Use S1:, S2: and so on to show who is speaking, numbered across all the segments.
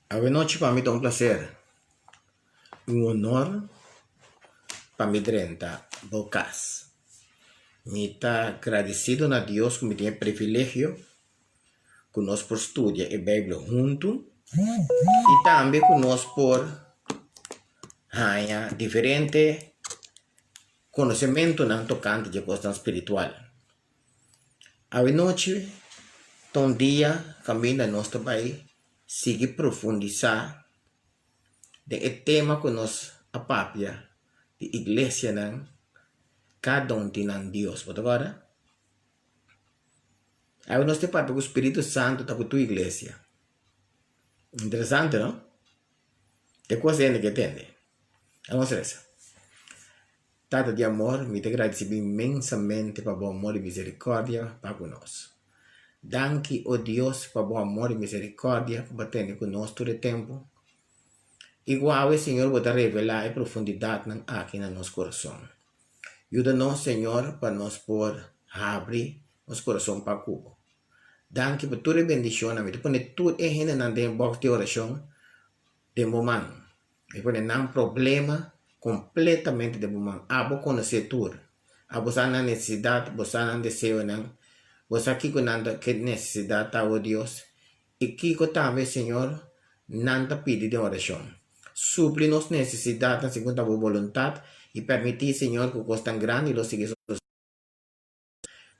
S1: Awenochi pa mi ta un placer y un honor pa mi drenta bo cas. Mi ta gradecido na Dios cu mi tin e privilegio cu nos por studia e Bijbel hunto y tambe cu nos por haña diferente conocimentonan tocante dje cosnan spiritual. Awenochi ta un dia kaminda nos ta bai sigui profundisá den e tema ku nos a papia di iglesianan kada un tin nan Dios. Bo ta kòrda? Awe nos ta papia ku Spiritu Santu ta ku tur iglesia. Interesante no? Te kos hende ke tende. Amos resa. Tata di amor, mi ta gradisí bo inmensamente pa bo amor i miserikòrdia pa ku nos. Danki, o Dios, pa bo amor i miserikòrdia ku bo a tene ku nos tur e tempu. I ku awe, Señor, bo ta revelá e profundidatnan aki na nos kurason. Yuda nos, Señor, pa nos por habri nos kurason pa ku bo. Danki pa tur e bendishonnan. Mi ta pone tur e hendenan den e bòks di orashon den bo man. Mi pone nan problema completamente den bo man. Abo conoce tur. Abo sa nan necesidad, bo sa nan deseonan, bo sa kico nan ta ke necesidad ta, o Dios, y kico tambe, Señor, nan ta pidi den oracion. Supli nos necesidadnan segun ta bo boluntad y permiti, Señor, cu cosnan grandi lo sigui sosode.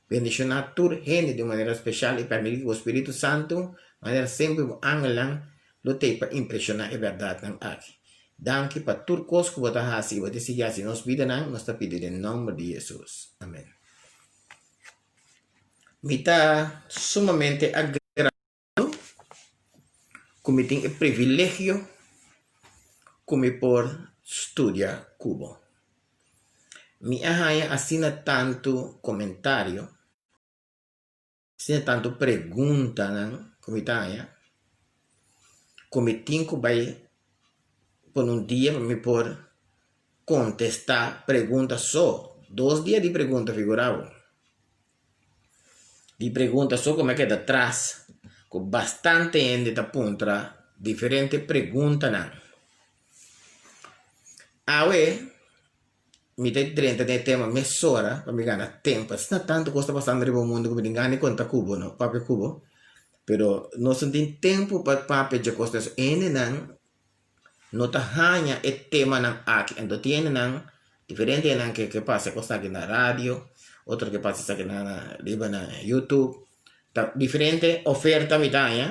S1: Bendishoná tur hende di un manera speshal i permití ku bo spiritu santu, manera semper bo angelnan, lo t'ei pa impreshoná e bèrdatnan aki. Danki pa tur kos ku bo ta hasi i bo ta sigui hasi nos bidanan, nos ta pidi den nòmber di Hesus. Amèn. Mi ta sumamente agradesido ku mi tin e privilegio ku mi por studia ku bo. Mi a haña asina tantu komentario, asina tantu preguntanan ku mi ta haña, ku mi tin ku bai pone un dia pa mi por kontestá pregunta so. Dos dia di pregunta figurá bo. Di pregunta so ku mi a keda tras ku bastante hende ta puntra diferente preguntanan. Awe mi ta drenta den e tema mesora pa mi gana tempu. Asina tantu kos ta pasando riba mundu ku mi tin gana di konta ku bo no, papia ku bo, pero nos no tin tempu pa papia dje kos aso. Hendenan no ta haña e temanan aki. Anto tin hendenan, diferente hendenan ke ke pasa e kos aki na radio, otro ke pasa esaki na riba na youtube. Ta diferente oferta mi ta haña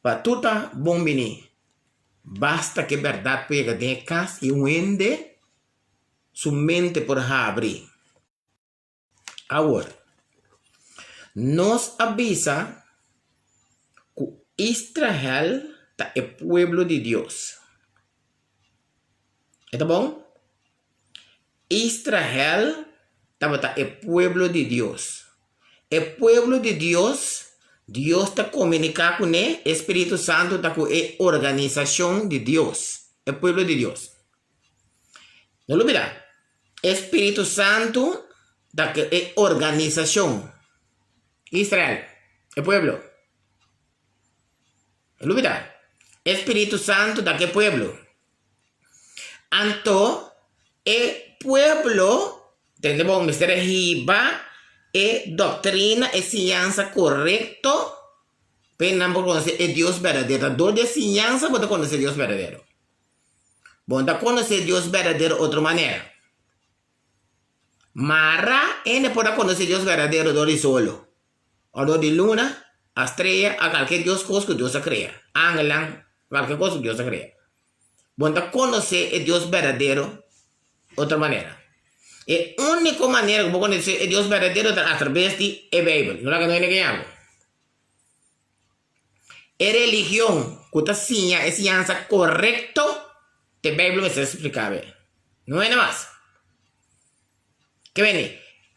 S1: pa tur ta bon bini. Basta ke bèrdat por yega den e kas i un hende su mente por habri. Awor, nos a bisa ku Israel ta e pueblo di Dios. E ta bon? Israel tabata e pueblo di Dios. E pueblo di Dios, Dios ta komuniká kuné, e Spiritu Santu ta ku e organisashon di Dios, e pueblo di Dios. No lubidá, e Spiritu Santu ta ku e organisashon, Israel, e pueblo. No lubidá, e Spiritu Santu ta ku e pueblo. Anto e pueblo, tende bon, mester a hiba e doktrina, e siñansa korekto pa e nan por konosé e Dios berdadero. Ta dor di e siñansa bo ta konosé Dios berdadero. Bo no ta konosé Dios berdadero otro manera. Mara hende por a konosé Dios berdadero dor di solo, o dor di luna, a strea, a kalke dios kos ku Dios a krea, angelnan, kalke kos ku Dios a krea. Bo no ta konosé e Dios berdadero otro manera. E úniko manera ku bo konosé e Dios berdadero ta atrabes di e Beibel. No laga no hende gaña bo. E religion ku ta siña e siñansa korekto ta e Beibel mester splika be. No hende mas. Ke bini?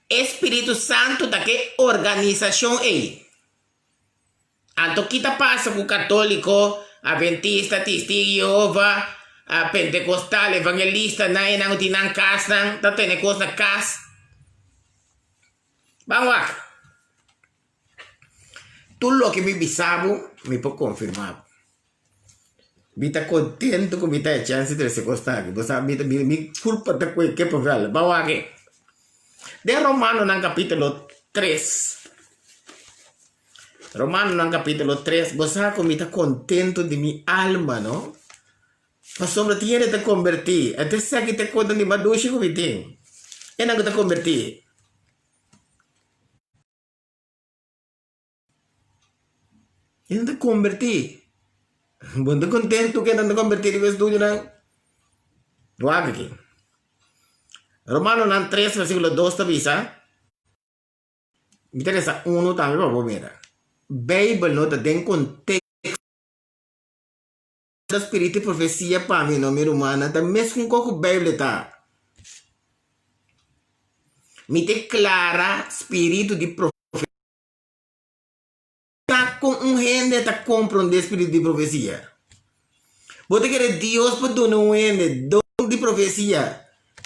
S1: E spiritu santu ta ke organisashon ei. Anto ki ta pasa ku katóliko, adventista, testigu di Yehova, pentekostal, evangelista, nan e nan ku tin nan kasnan, ta tene kos na kas? Ban wak. Tur loke mi bisa bo, mi por konfirmá bo. Mi ta contento cu mi ta e chance di trece cos aki. Bo sa mi ta mi mi culpa ta cu e kippenvel. Bo wak aki. Den Romanonan capitulo tres. Romanonan capitulo tres, bo sa cu mi ta contento di mi alma, no? Pasobra tin hende ta converti. Anto esaki ta e cosnan di mas dushi cu mi tin. Esnan cu ta converti. E nan ta kombertí. Bo no ta kontentu ku e nan ta kombertí riba e estudionan? Wak aki. Romanonan tres versíkulo dos ta bisa, mi ta lesa unu tambe pa bo mira. Beibel no ta den konteksto spiritu di profesia pa mi no mi rumannan ta meskun kos ku Beibel ta. Mi ta klara spiritu di profesia. Ta kon un hende ta komprondé spiritu di profesia? Bo ta kere Dios por duna un hende don di profesia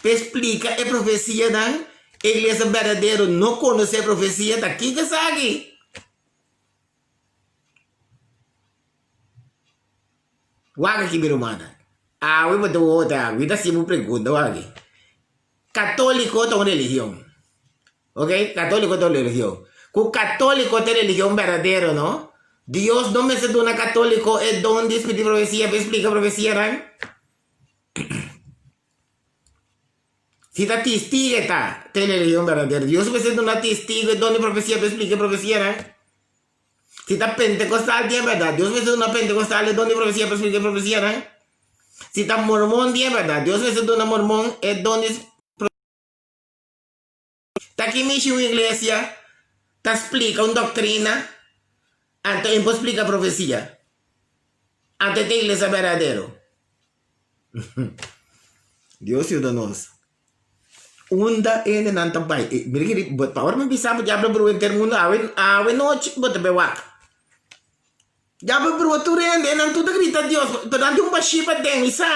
S1: pa e splika e profesianan? E iglesia berdadero no konosé profesia, ta kiko esaki? Wak aki mi rumannan, awe bo ta wota, mi ta hasi bo pregunta wak aki. Katoliko ta un religion. Ok, católico ta un religion. Cu católico ta e religion berdadero, no? Dios no mester duna católico e don di spiritu di profecia pa explica profecianan? Si ta testigo e ta, ta e religion berdadero. Dios mester duna testigo e don di profecia pa explica profecianan? Si ta pentecostal di e berdad, Dios mester duna pentecostal e don di profecia pa explica profecianan? Si ta mormon di e berdad, Dios mester duna mormon e don di Ta ki mishi un iglesia ta splika un doktrina, anto e por splika profesia? Anto e ta iglesia berdadero? Dios yuda nos. Unda hendenan ta bai? Mira kiri, pa ora mi bisa bo diablo brua henter mundu, awe awe nochi bo ta bai wak. Diablo brua tur hende, nan tur ta grita Dios, pero nan tin un bashí paden, mi sa.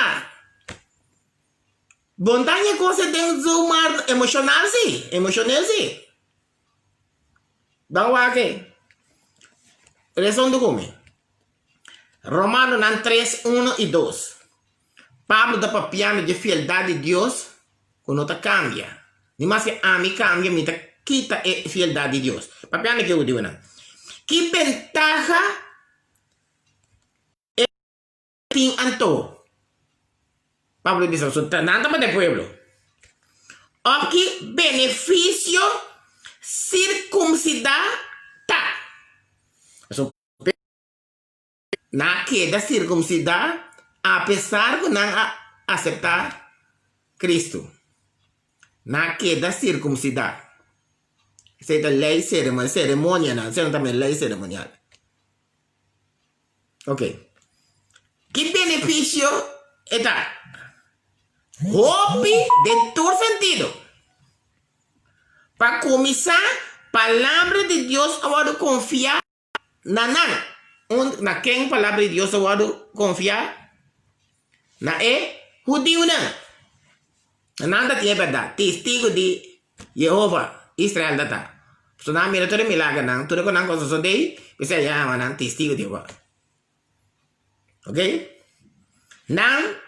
S1: Bon ta ñe cosa den zomaar emocional si, emocionel si. Ban wak e. Reson tu cu mi. Romanonan tres, uno y dos. Pablo ta papiando dje fieldad di Dios cu no ta cambia. Ni maske ami cambia, mi ta kita e fieldad di Dios. Papiando ke hudiunan. Ki bentaha e Tin anto, Pablo bisa, so nan tabata e pueblo. Òf ki benefisio sirkumsidá ta? So, nan a keda sirkumsidá apesar ku nan a aseptá Kristu. Nan a keda sirkumsidá. Esei ta lei seremonial, seremonianan, esei nan ta lei seremonial. Ok. Ki beneficio e ta? Hopi den tur sentido. Pa cuminsa, Palabra di Dios a wordo confia na nan. Un, na ken Palabra di Dios a wordo confia? Na e hudiunan. Nan ta tin e berdad. Testigo di Yehova, Israel ta ta. Pasobra nan a mira tur e milagernan, tur e ku nan ku a sosodé, p'esei a yama nan Testigo di Yehova. Ok? Nan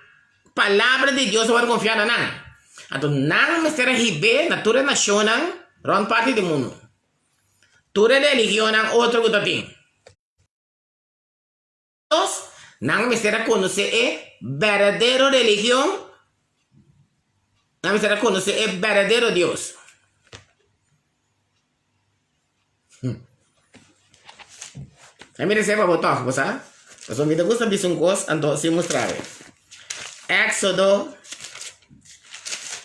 S1: palabra di Dios a wòrdu konfiá na nan. Anto nan mester a hib'é na tur e nashonnan rònt parti di mundu. Tur e religionnan otro ku ta tin. Dios, nan mester a konosé e berdadero religion, nan mester a konosé e berdadero Dios. A mi reserva bo tòg, bo sa? Pasobra mi ta gusta bisa un kos, anto si mustra bo. Éxodo.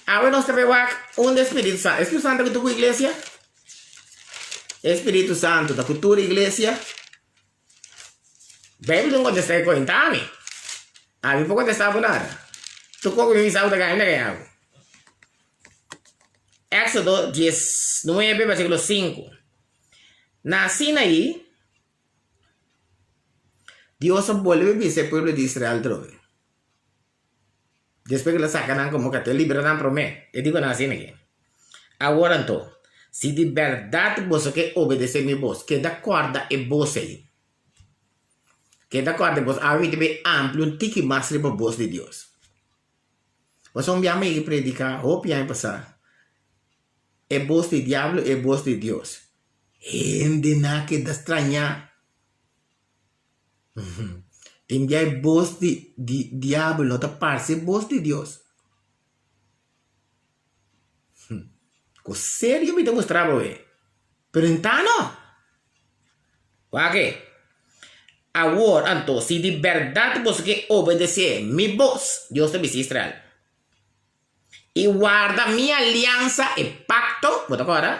S1: Awe nos ta bai wak unda e Spiritu Santu. E Spiritu Santu ta ku tur iglesia? E Spiritu Santu ta ku tur iglesia? Bijbel tin contesta e cuenta ami. Ami por contesta bo nada. Tur cu mi bisa bo ta gana, mi ta gana bo. Éxodo 19 versículo 5. Na Sinaí, Dios a bolbe bisa e pueblo di Israel trobe. Despues ku el a saka nan komo katibu, el libra nan promé. E di ku nan asina aki, Awor anto, si di bèrdat boso ke obedesé mi bos, keda kòrda e bos ei. Ken ta kòrda bos? Awe mi ta bin amplia un tiki mas riba bos di Dios. Pasobra un biaha mi a prediká hopi aña pasá e bos di diablo i e bos di Dios. Hendenan a keda strañá. Tin bia e bos di diablo no ta parse e bos di Dios. Ku serio mi ta mustra bo e. Pero inta no. Wak e. Awor anto, si di bèrdat boso ke obedesé mi bos, Dios ta bisa Israel, i warda mi aliansa, e pakto, bo ta kòrda?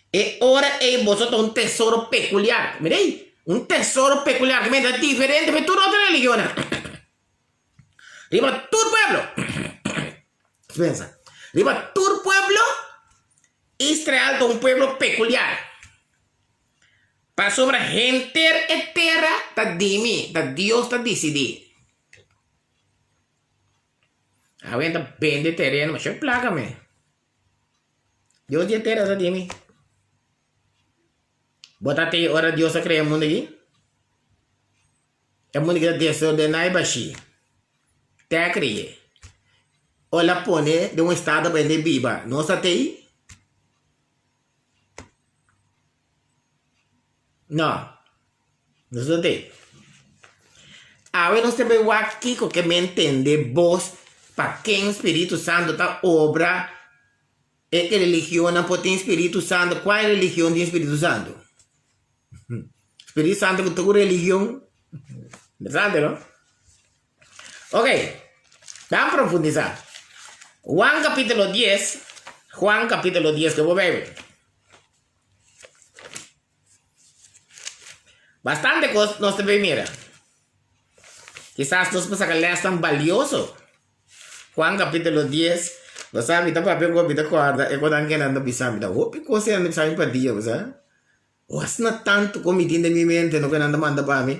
S1: E ora ei boso ta un tesoro pekuliar. Mira ei, un tesoro pekuliar, ki mester ta diferente for tur otro religionnan. Riba tur pueblo. Pensa. Riba tur pueblo, Israel ta un pueblo pekuliar. Pasobra henter e tera ta di mi, ta Dios ta disidí. Awe ta bende tereno, masha plaka me. Dios di e tera ta di mi. Bo ta te ora Dios a krea e mundu aki? E mundu ki ta desordená i bashí. Te a kri'é. O el a pone den un estado pa hende biba. Nos ta tei? No. Nos no tei. Awe nos ta bai wak kiko ke men tende bos pa ken Spiritu Santu ta obra e religionnan por tin Spiritu Santu. Kua religion tin Spiritu Santu? Spiritu Santo ku tur religion. Interesante, no? Ok, ban profundisá. Juan capítulo 10, Juan capítulo 10, ke bo Bijbel. Bastante kos nos ta bay mira. Kisas nos por saka lèsnan balioso. Juan capítulo 10, bo sa mi ta papia ku mi ta kòrda e konan ke nan ta bisa mi ta hopi kos nan ta bisa mi pa dia, bo sa. O asina tantu ku mi tin den mi mente loke nan ta manda pa mi.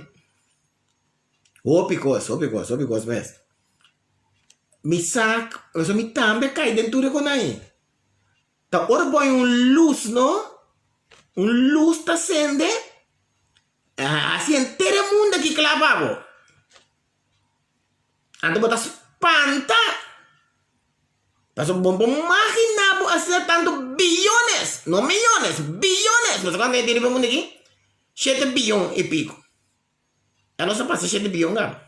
S1: Hopi kos, hopi kos, hopi kos mes. Mi sa, pasobra mi tambe a kai den tur e konan ei. Ta ora bo haña un lus no, un lus ta sende, hasi henter e mundu aki kla pa bo. Anto bo ta spanta. Pasobra bo por magina bo asina tantu biyones, no miyones, biyones. Bo sa kuantu hende tin riba e mundu aki? Shete biyon i piko. Ya nos a pasa shete biyon kaba.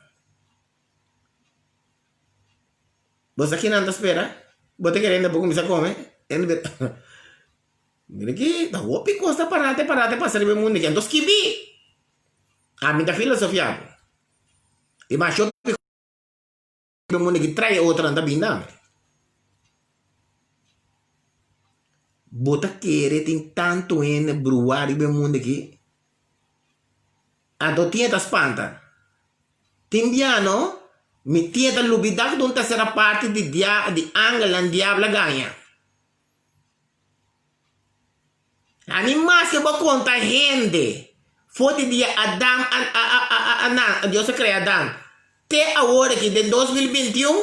S1: Bo sa kinan ta spera? Bo ta kere hende por kuminsá kome? Hende bira Mira aki, ta hopi kos ta parate parate pasa riba e mundu aki. Anto skibi! Ami ta filosofia bo. I masha hopi E mundu ki trae otronan ta bin tambe. Bo ta kere tin tantu hende bruá riba e mundu aki? Anto tin e ta spanta. Tin bia no, mi tin e ta lubidá ku ta un tersera parti di dia di angelnan diablo a gaña. Ani maske bo konta hende for di dia Adam a a a a a Dios a krea Adam te awor aki den 2021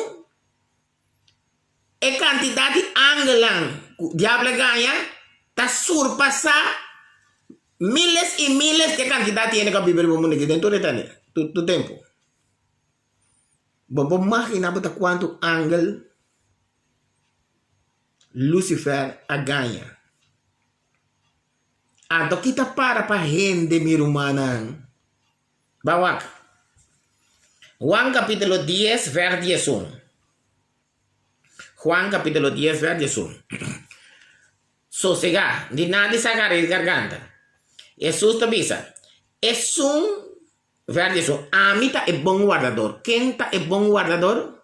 S1: e kantidat di angelnan ku diablo a gaña ta surpasá miles i miles di e kantidat di hende ku a biba riba mundu aki den tur eternidad tur tempu. Bo por magina bo ta kuantu angel Lucifer a gaña. Anto ki ta para pa hende, mi rumannan? Ban wak. Juan capítulo 10, vers 11. Juan capítulo 10, vers 11. Sosegá, di nada saca di garganta. Jesús ta bisa, Esun, vers 11, ami ta e bon wardador. Ken ta e bon wardador?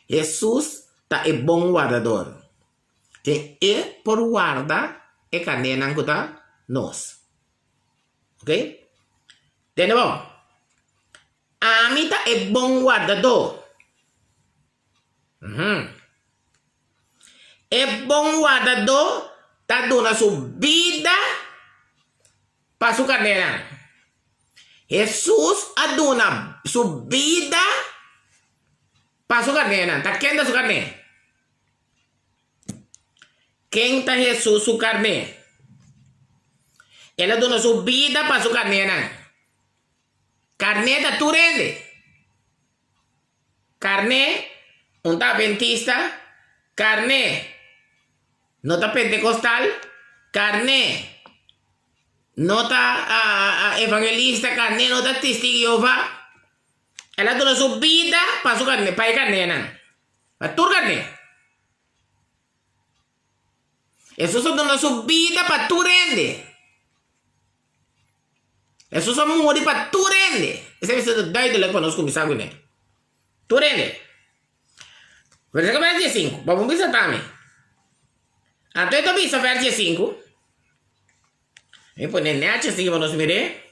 S1: Hesus ta e bon wardador. Ken e por warda e karnénan ku ta nos. Ok? Tende bon. Ami ta e bon wardador. Uhum. E bon wardador ta duna su bida pa su karnénan. Hesus a duna su bida Pa su karnénan. Ta ken ta su karné? Ken ta Hesus su karné? El a duna su bida pa su karnénan. Karné ta tur hende. Karné un ta adventista, karné no ta pentekostal, karné no ta evangelista, karné no ta testigo di Jehová. El a duna su bida pa su karné, pa e karnénan, pa tur karné. Hesus a duna su bida pa tur hende. Hesus a muri pa tur hende. Esei mester ta duidelijk pa nos kuminsá kuné. Tur hende. Versíkulo vers diesinku. Bo por bisa tambe. Anto e ta bisa vers diesinku. Mi pone nèchi así pa nos mir'é.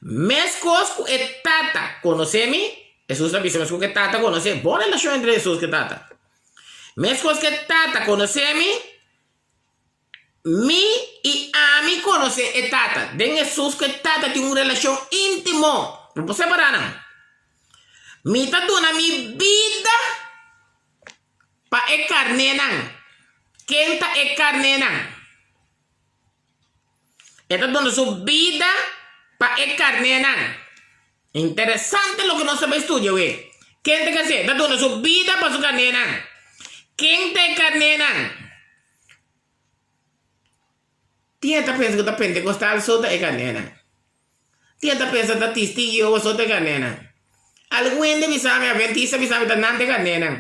S1: Meskos ku e Tata konosé mi, Hesus ta bisa meskos ku e Tata konosé, bon relashon entre Hesus ku e Tata. Meskos ku e Tata konosé mi, mi i ami konosé e Tata. Den Hesus ku e Tata tin un relashon íntimo. No por separá nan. Mi ta duna mi bida pa e karnénan. Ken ta e karnénan? E ta duna su bida pa e karnénan. Interesante loke nos ta bai studia awe. Ken ta kase? Ta duna su bida pa su karnénan. Ken ta e karnénan? Tin e ta pensa ku ta pentekostal so ta e karnénan. Tin e ta pensa ta tistigu di Jehová so ta e karnénan. Algun hende bisa mi, adventista bisa mi ta nan ta e karnénan.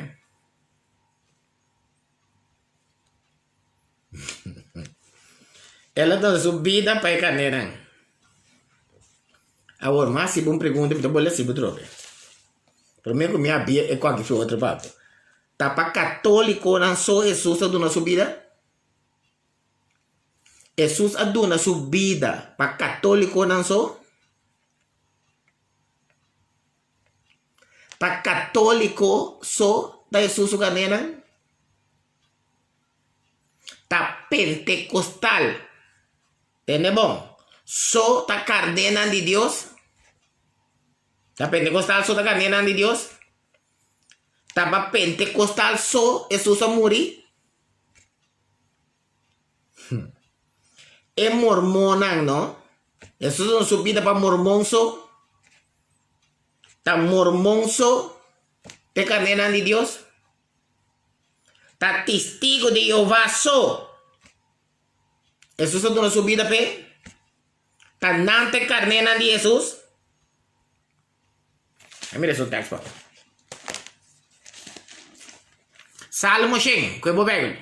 S1: El a duna su bida pa e karnénan. Awor, mi a hasi bo un pregunta, mi ta bolbe hasi bo trobe. Promé ku mi a bia e kòki fi otro papia. Ta pa katólikonan so Hesus a duna su bida? Hesus a duna su bida pa katólikonan so? Ta católico so ta Hesus su carnénan? Ta pentecostal, tende bon, so ta carnénan di Dios? Ta pentecostal so ta carnénan di Dios? Ta pa pentecostal so Hesus a muri? E mormonnan no, Hesus a duna su bida pa mormon so? Ta mormon so t'e karnénan di Dios? Ta Testigo di Jehová so Hesus a duna su bida p'e? Ta nan t'e karnénan di Hesus? A mira esun tekst pa. Salmo shen, ku e bo Bijbel.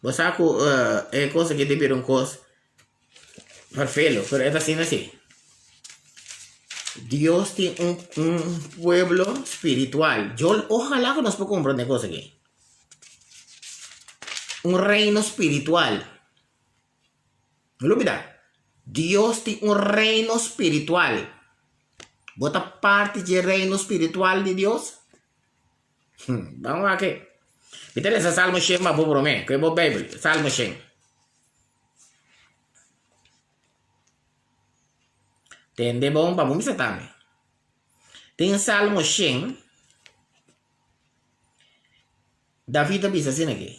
S1: Bo sa ku e kos aki ta bira un kos ferfelu, pero e ta asina si. Dios tin un un pueblo spiritual. Yo ojalá ku nos por komprende e kos aki. Un reino spiritual. No lubida, Dios tin un reino spiritual. Bo ta parti dje reino spiritual di Dios? Ban wak e. Mi ta lesa Salmo shen pa bo promé. Ku e bo Beibel. Salmo shen. Tende bon pa bo misa tambe. Den Salmo shen, David a bisa asina aki,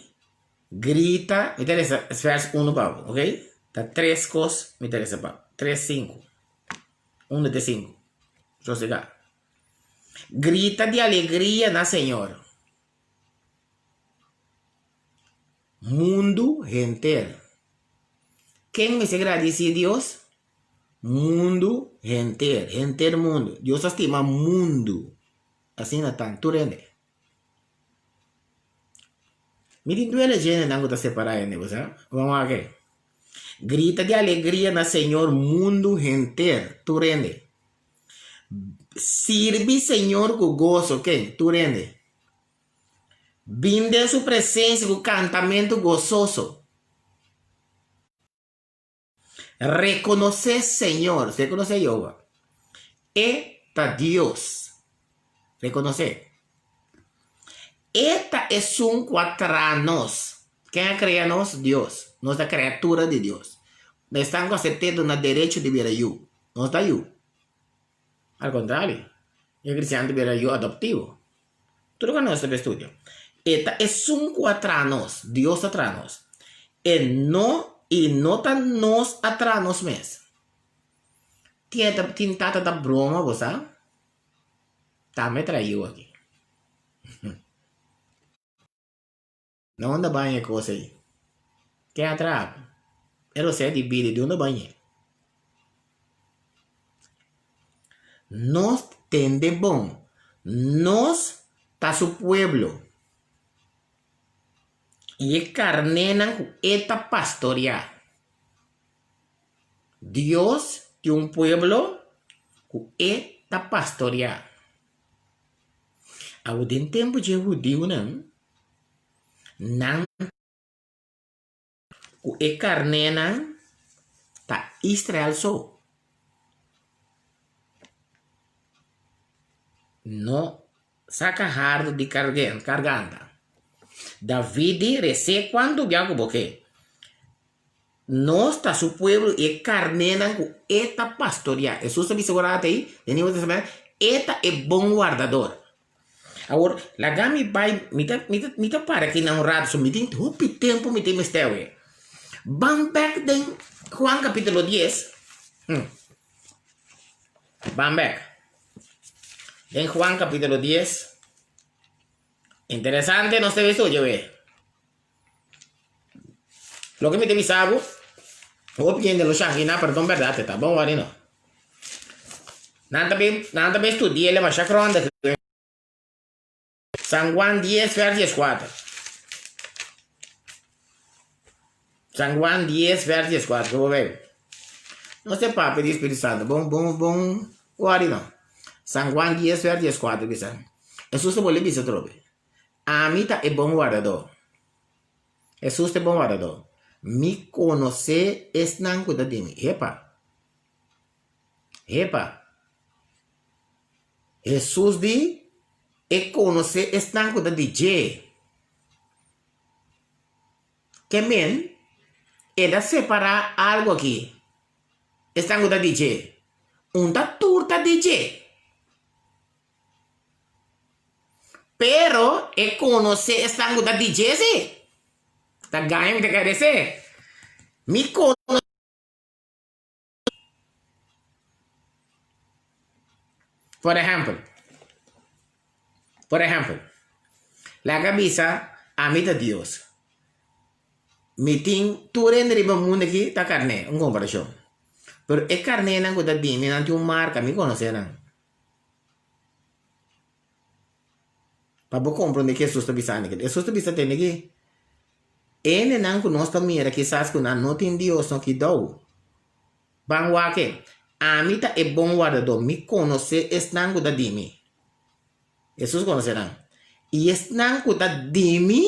S1: Grita, mi ta lesa vers uno pa bo, ok? Ta tres kos mi ta lesa pa bo. Tres, sinku. Uno te sinku. Sosegá. Grita di alegria na Señor. Mundu henter. Ken mester gradisí Dios? Mundu henter. Henter mundu. Dios a stima mundu. Asina tan tur hende. Mi tin duele dje hendenan ku ta separá hende, bo sa. Bo wak e. Grita di alegria na Señor mundu henter. Tur hende. Sirbi Señor ku goso, ken? Tur hende. Bin den su presensia ku kantamentu gososo. Rekonosé Señor, rekonosé Jehová. E ta Dios. Rekonosé. E ta esun ku a traha nos. Ken a krea nos? Dios. Nos ta kreatura di Dios. Esnan ku asept'é duna derecho di bira yu. Nos ta yu. Al kontrario, e kristian ta bira yu adoptivo. Tur loke nos ta studia. E ta esun ku a traha nos. Dios a traha nos. E no. I no ta nos a traha nos mes. Tin tata ta broma bo sa? Tambe traha yu aki. Na unda baña e kos ei? Ken a traha? E rosé di bida di unda bañ'é? Nos tende bon, nos ta su pueblo i e karnénan ku e ta pastoriá. Dios tin un pueblo ku e ta pastoriá. Awo den tempu dje hudiunan, nan ku e karnénan ta Israel so. No saka hardu di karganta. David di resé kuantu bia ku bo ke. Nos ta su pueblo i e karnénan ku e ta pastoriá. Hesus ta bisa ora ata ei den Nuevo Testamento, E ta e bon wardador. Awor, laga mi bai, mi ta, mi ta, mi ta para aki na un rato, so mi tin hopi tempu mi tin mester awe. Ban bèk den Juan kapítulo dies. Hmm. Ban bèk. Den Juan kapítulo dies. Interesante nos ta bisa oye awe. Loke mi ta bisa bo, hopi hende lo shagriná, pero ta un bèrdat e ta. Bon wòrdu no. Nan ta bin, nan ta bin studia el masha gronde. San Juan dies vèrs dieskuater. San Juan dies vèrs dieskuater, ke bo bay? Nos ta papia di Spiritu Santu, bon, bon, bon wòrdu no. San Juan dies vèrs dieskuater bisa, Hesus ta bolbe bisa atrobe. Ami ta e bon wardadó. Hesus ta e bon wardadó. Mi konosé esnan ku ta di mi. Hepa! Hepa! Hesus di e konosé esnan ku ta di dje. Ke men, e ta separá algu aki, esnan ku ta di dje. Un ta tur ta di dje. Pero e konosé esnan ku ta di dje si. Ta gaña mi ta agradesé. Mi konosé. Por ehèmpel, por ehèmpel, laga bisa ami ta Dios. Mi tin tur hende riba mundu aki ta karné, un komparashon. Pero e karnénan ku ta di mi nan tin un marka, mi konosé nan. Pa bo komprondé ke Hesus ta bisa aki. Hesus ta bisa tende ki hendenan ku nos ta mira kisas ku nan no tin Dios no kidou. Ban wak e, Ami ta e bon wardadó, mi konosé esnan ku ta di mi. Hesus konosé nan. I esnan ku ta di mi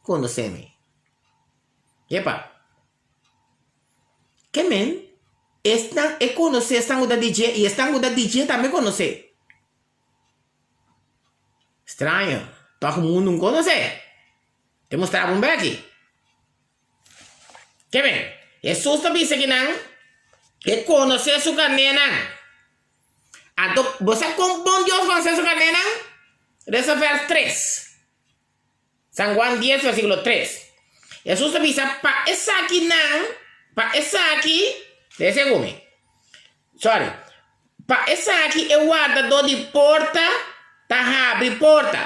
S1: konosé mi. Yepa. Ke men, esnan e konosé esnan ku ta di dje i esnan ku ta di dje tambe konosé. Straño, tòg mundu no konosé. Te mustra bo un beki. Ke men, Hesus ta bisa kinan e konosé su karnénan. Anto, bo sa kon bon Dios konosé su karnénan? Resa vèrs tres. San Juan dies versikulo tres. Hesus ta bisa pa esakinan, pa esaki, lese ku mi, sorry, pa esaki e wardadó di porta ta habri porta.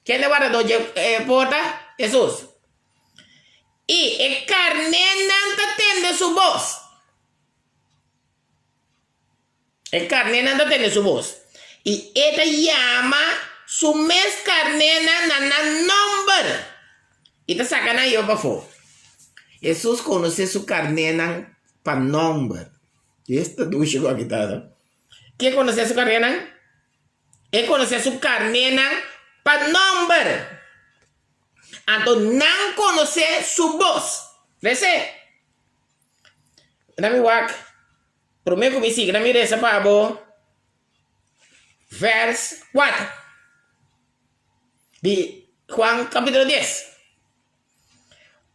S1: Ken ta e wardadó dje porta? Hesus. I e karnénan ta tende su bos. E karnénan ta tende su bos, i e ta yama su mes karnénan na nan nòmber i ta saka nan yo pafó. Hesus konosé su karnénan pa nòmber. Esta dushi ku aki ta, no? Ken konosé su karnénan? E konosé su karnénan pa nòmber. Anto nan konosé su bos. Resé. Na mi wak. Promé ku mi sigui na mi resa pa bo vèrs kuater di Juan kapítulo dies.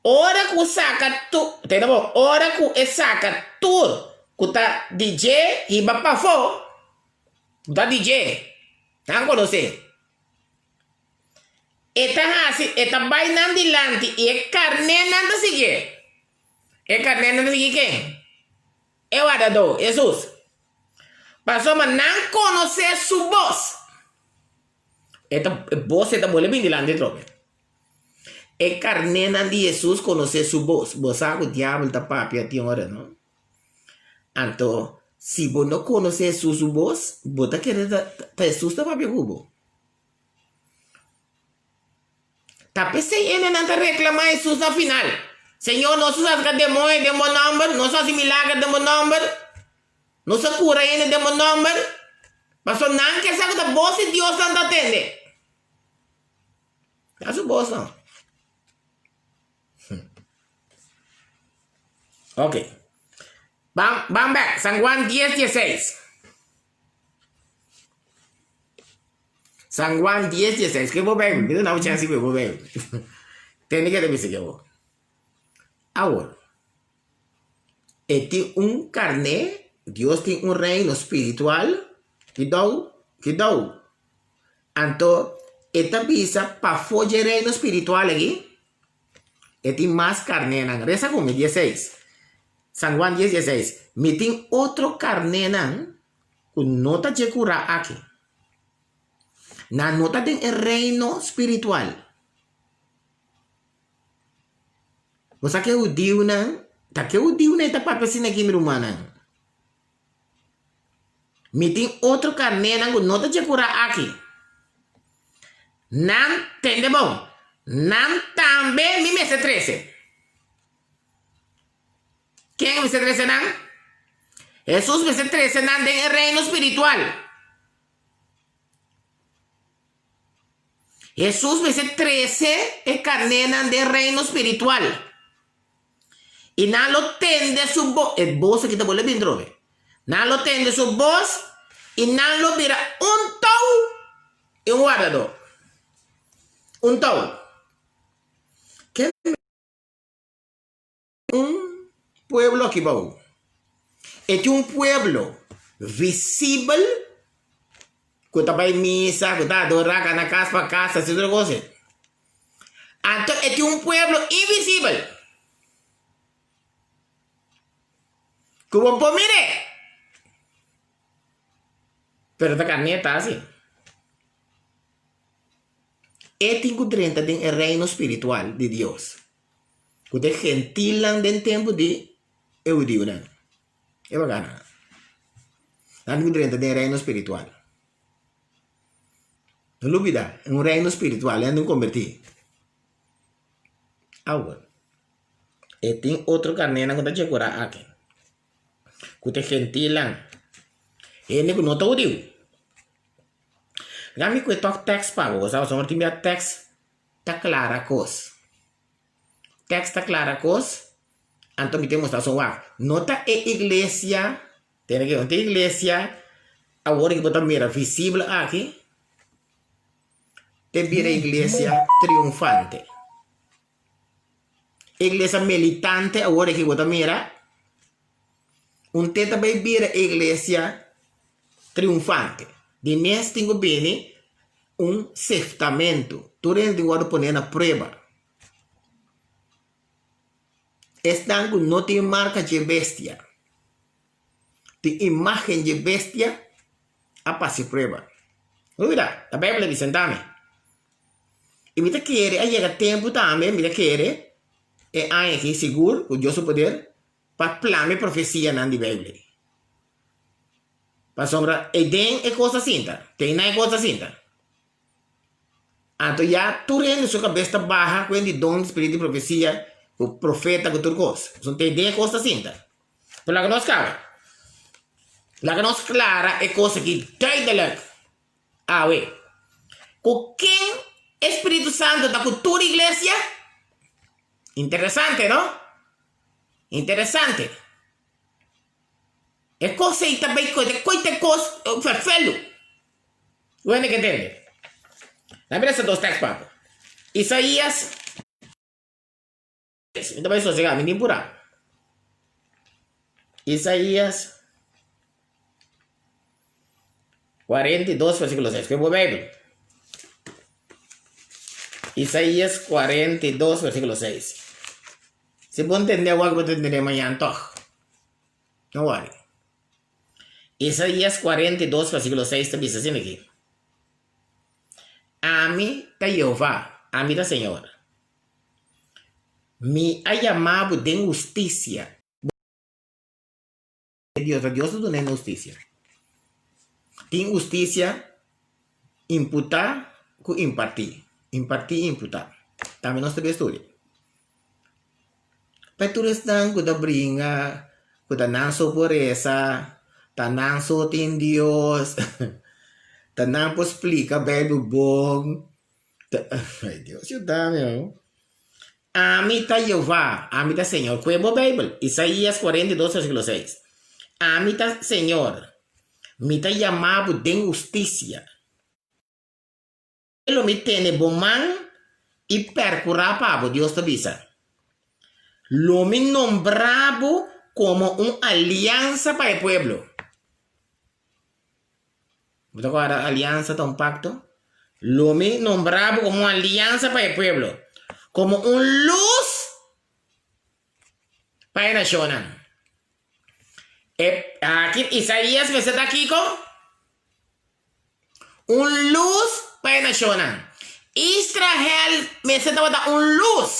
S1: Ora ku saka tur, tende bon, ora ku e saka tur ku ta di dje hiba pafó, ku ta di dje, nan konosé. E ta hasi, e ta bai nan dilanti i e karnénan ta siguié. E karnénan ta sigui ken? E wardadó, Hesus. Pasobra nan konosé su bos. E ta, e bos ei ta bole bin dilanti atrobe. E karnénan di Hesus konosé su bos. Bo sa ku diabel ta papia tin ora, no? Anto, si bo no konosé Hesus su bos, bo ta kere ta ta Hesus ta papia ku bo. Ta p'esei hendenan ta reklamá Hesus na final, Señor, nos a saka demoño den bo nòmber, nos a hasi milager den bo nòmber, nos a kura hende den bo nòmber. Pasobra nan ke sa ku ta bos di Dios nan ta tende. Ta su bos no. Ok. Ban, ban bèk. San Juan dies dieseis. San Juan dies dieseis. Ke bo Bijbel? Mi ta duna bo chèns di kohe bo Bijbel. Tende ke ta bisa ke bo. Awor, e tin un karné, Dios tin un reino spiritual, kidou, kidou. Anto, e ta bisa pafó dje reino spiritual aki, e tin mas karnénan. Resa ku mi, dieseis. San Juan dies dieseis. Mi tin otro karnénan ku no ta dje kurá aki. Nan no ta den e reino spiritual. Bo sa ke hudiunan, ta ke hudiunan e ta papia asina aki, mi rumannan? Mi tin otro karnénan ku no ta dje kurá aki. Nan, tende bon, nan tambe mi mester trese. Ken mester trese nan? Hesus mester trese nan den e reino spiritual. Hesus mester trese e karnénan den reino spiritual. I nan lo tende su bos. E bos aki ta bolbe bin trobe. Nan lo tende su bos i nan lo bira un tou i un wardadó. Un tou. Ken un pueblo aki bou. E tin un pueblo visibel ku ta bai misa, ku ta adorá, kana kas pa kas, hasi otro kos. Anto e tin un pueblo invisibel ku bo por mir'é, pero ta karn'é ta hasi. E tin ku drenta den e reino spiritual di Dios, ku ta e gentilnan den tempu di e hudiunan. E paganonan. Nan tin ku drenta den e reino spiritual. No lubida, e un reino spiritual, nan tin ku kombertí. Awor, e tin otro karnénan ku ta djekurá aki, ku ta e gentilnan, hende ku no ta hudiu. Laga mi kue tok tèks pa bo, bo sa pasobra tin bia tèks ta klara kos. Tèks ta klara kos, anto mi tin mustra so wak. No ta e iglesia, tene ke no ta e iglesia awor ku bo ta mira visibel aki, te bira iglesia triunfante. E iglesia militante awor aki bo ta mira, un te ta bai bira e iglesia triunfante. Di mes tin ku bini un seftamentu. Tur hende tin ku wòrdu pone na prueba. Esnan ku no tin marka dje bestia. Tin imágen dje bestia a pasa e prueba. Mira, ta Bijbel a bisa tambe. I mi ta kere a yega tempu tambe, mi ta kere e aña aki sigur ku Dios su poder pa plama e profesianan di Bijbel ei. Pasobra ei den e kos ta sinta, te einan e kos ta sinta. Anto ya tur hende su kabes ta baha ku hende di don di spiritu di profesia, ku profeta, ku tur kos. Pasobra te den e kos ta sinta. Pero laga nos kaba. Laga nos klara e kos aki duidelijk awe. Ku ken e Spiritu Santu ta ku tur iglesia? Interesante, no? Interesante. E kos ei ta bai koite e kos ferfelu. Wende ke tende. Na mira esta dos tekst papo. Isaías. Mi ta bai sosegá, mi tin purá. Isaías 42 versíkulo 6. Koe bo Bijbel. Isaías 42 versíkulo 6. Si bo ntende awor bo ta ntende mañan tòg. No wòri. Isaías 42 versíkulo 6 ta bisa asina aki, Ami ta Jehová, ami ta Señor. Mi a yama bo den hustisia. Dios, ta Dios ta duna hende hustisia. Tin hustisia imputá ku impartí. Impartí i imputá. Tambe nos ta bin studia. Pa tur esnan ku ta bringa ku ta nan so por resa, ta nan so tin Dios, ta nan por splika Beibel bon. Ay Dios yuda mi oh. Ami ta Jehová, ami ta Señor. Kue bo Beibel, Isaías 42 versíkulo 6. Ami ta Señor, mi ta yama bo den hustisia. Lo mi tene bo man i perkurá pa bo, Dios ta bisa. Lo mi nombrá bo komo un aliansa pa e pueblo. Bo ta kòrda aliansa ta un pakto? Lo mi nombra bo komo un aliansa pa e pueblo, komo un lus pa e nashonnan. E aki Isaías mester ta kiko? Un lus pa e nashonnan. Israel mester tabata un lus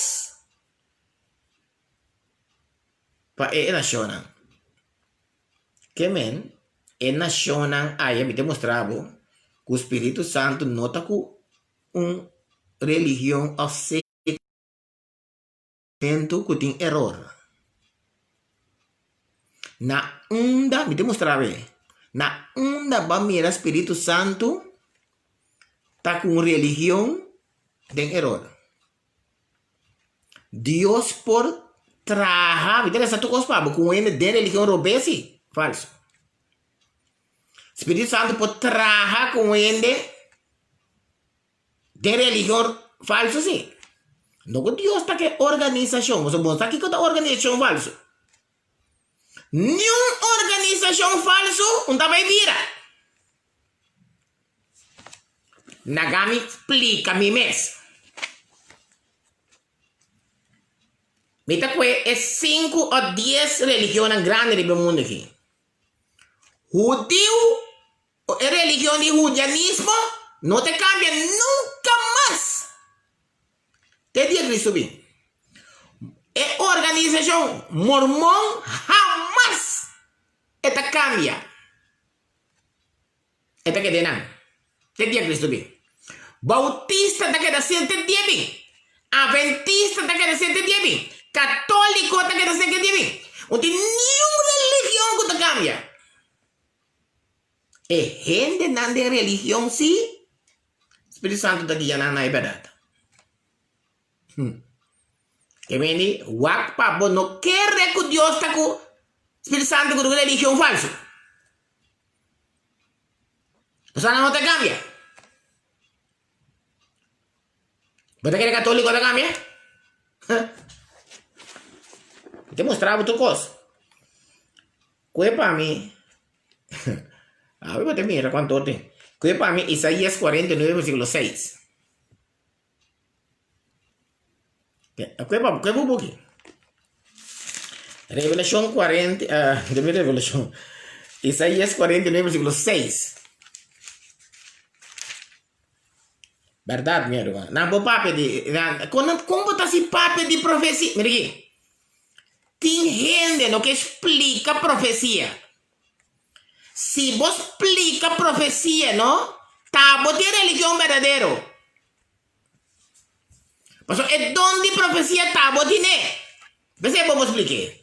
S1: pa e nashonnan. Ke men, e nashonnan aya mi ta mustra bo ku Spiritu Santu no ta ku un religion òf sekto ku tin eror. Na unda, mi ta mustra bo e, na unda bo a mira Spiritu Santu ta ku un religion den eror? Dios por traha, mi ta resa tur kos pa bo, ku un hende den religion robes si, falso. Spiritu Santu por traha ku un hende den religion falso si. No ku Dios ta ke organisashon, pasobra bo sa kiko ta organisashon falso. Niun organisashon falso un ta bai bira. Naga mi splika mi mes. Mi ta kue e sinku o dies religionnan grandi riba e mundu aki. Hudiu o e religion di hudianismo no ta kambia nunka mas te dia Kristu bin. E organisashon mormon hamas e ta kambia. E ta keda nan te dia Cristo bin. Bautista ta keda sin te dia bin. Adventista ta keda sin te dia bin. Católico ta keda sin te dia bin. No tin niun religion cu ta cambia. E hendenan den religion si, Spiritu Santo ta guia nan na e berdad. Ke mende wak pa bo no kere ku Dios ta ku Spiritu Santo ku religion falso. Pasobra nan no ta kambia. Bo ta kere katoliko ta kambia? Mi ta mustra bo tur kos. Kue pa mi, awe bo ta mira kuantu tin. Kue pa mi Isaías 49 versíkulo 6. Kue pa kue bu buki. Revelashon 40, uh, debe Revelashon. Isaías 49 versíkulo 6. Berdad, mi hermano. Nan bo papia di, nan, kon, kon bo ta si papia di profesia? Mira aquí. Tin hende no ke splika profesia. Si bo splika profesia, no, ta bo tin religion berdadero. Pasobra e don di profesia ta bo tine. P'esei bo por splik'é.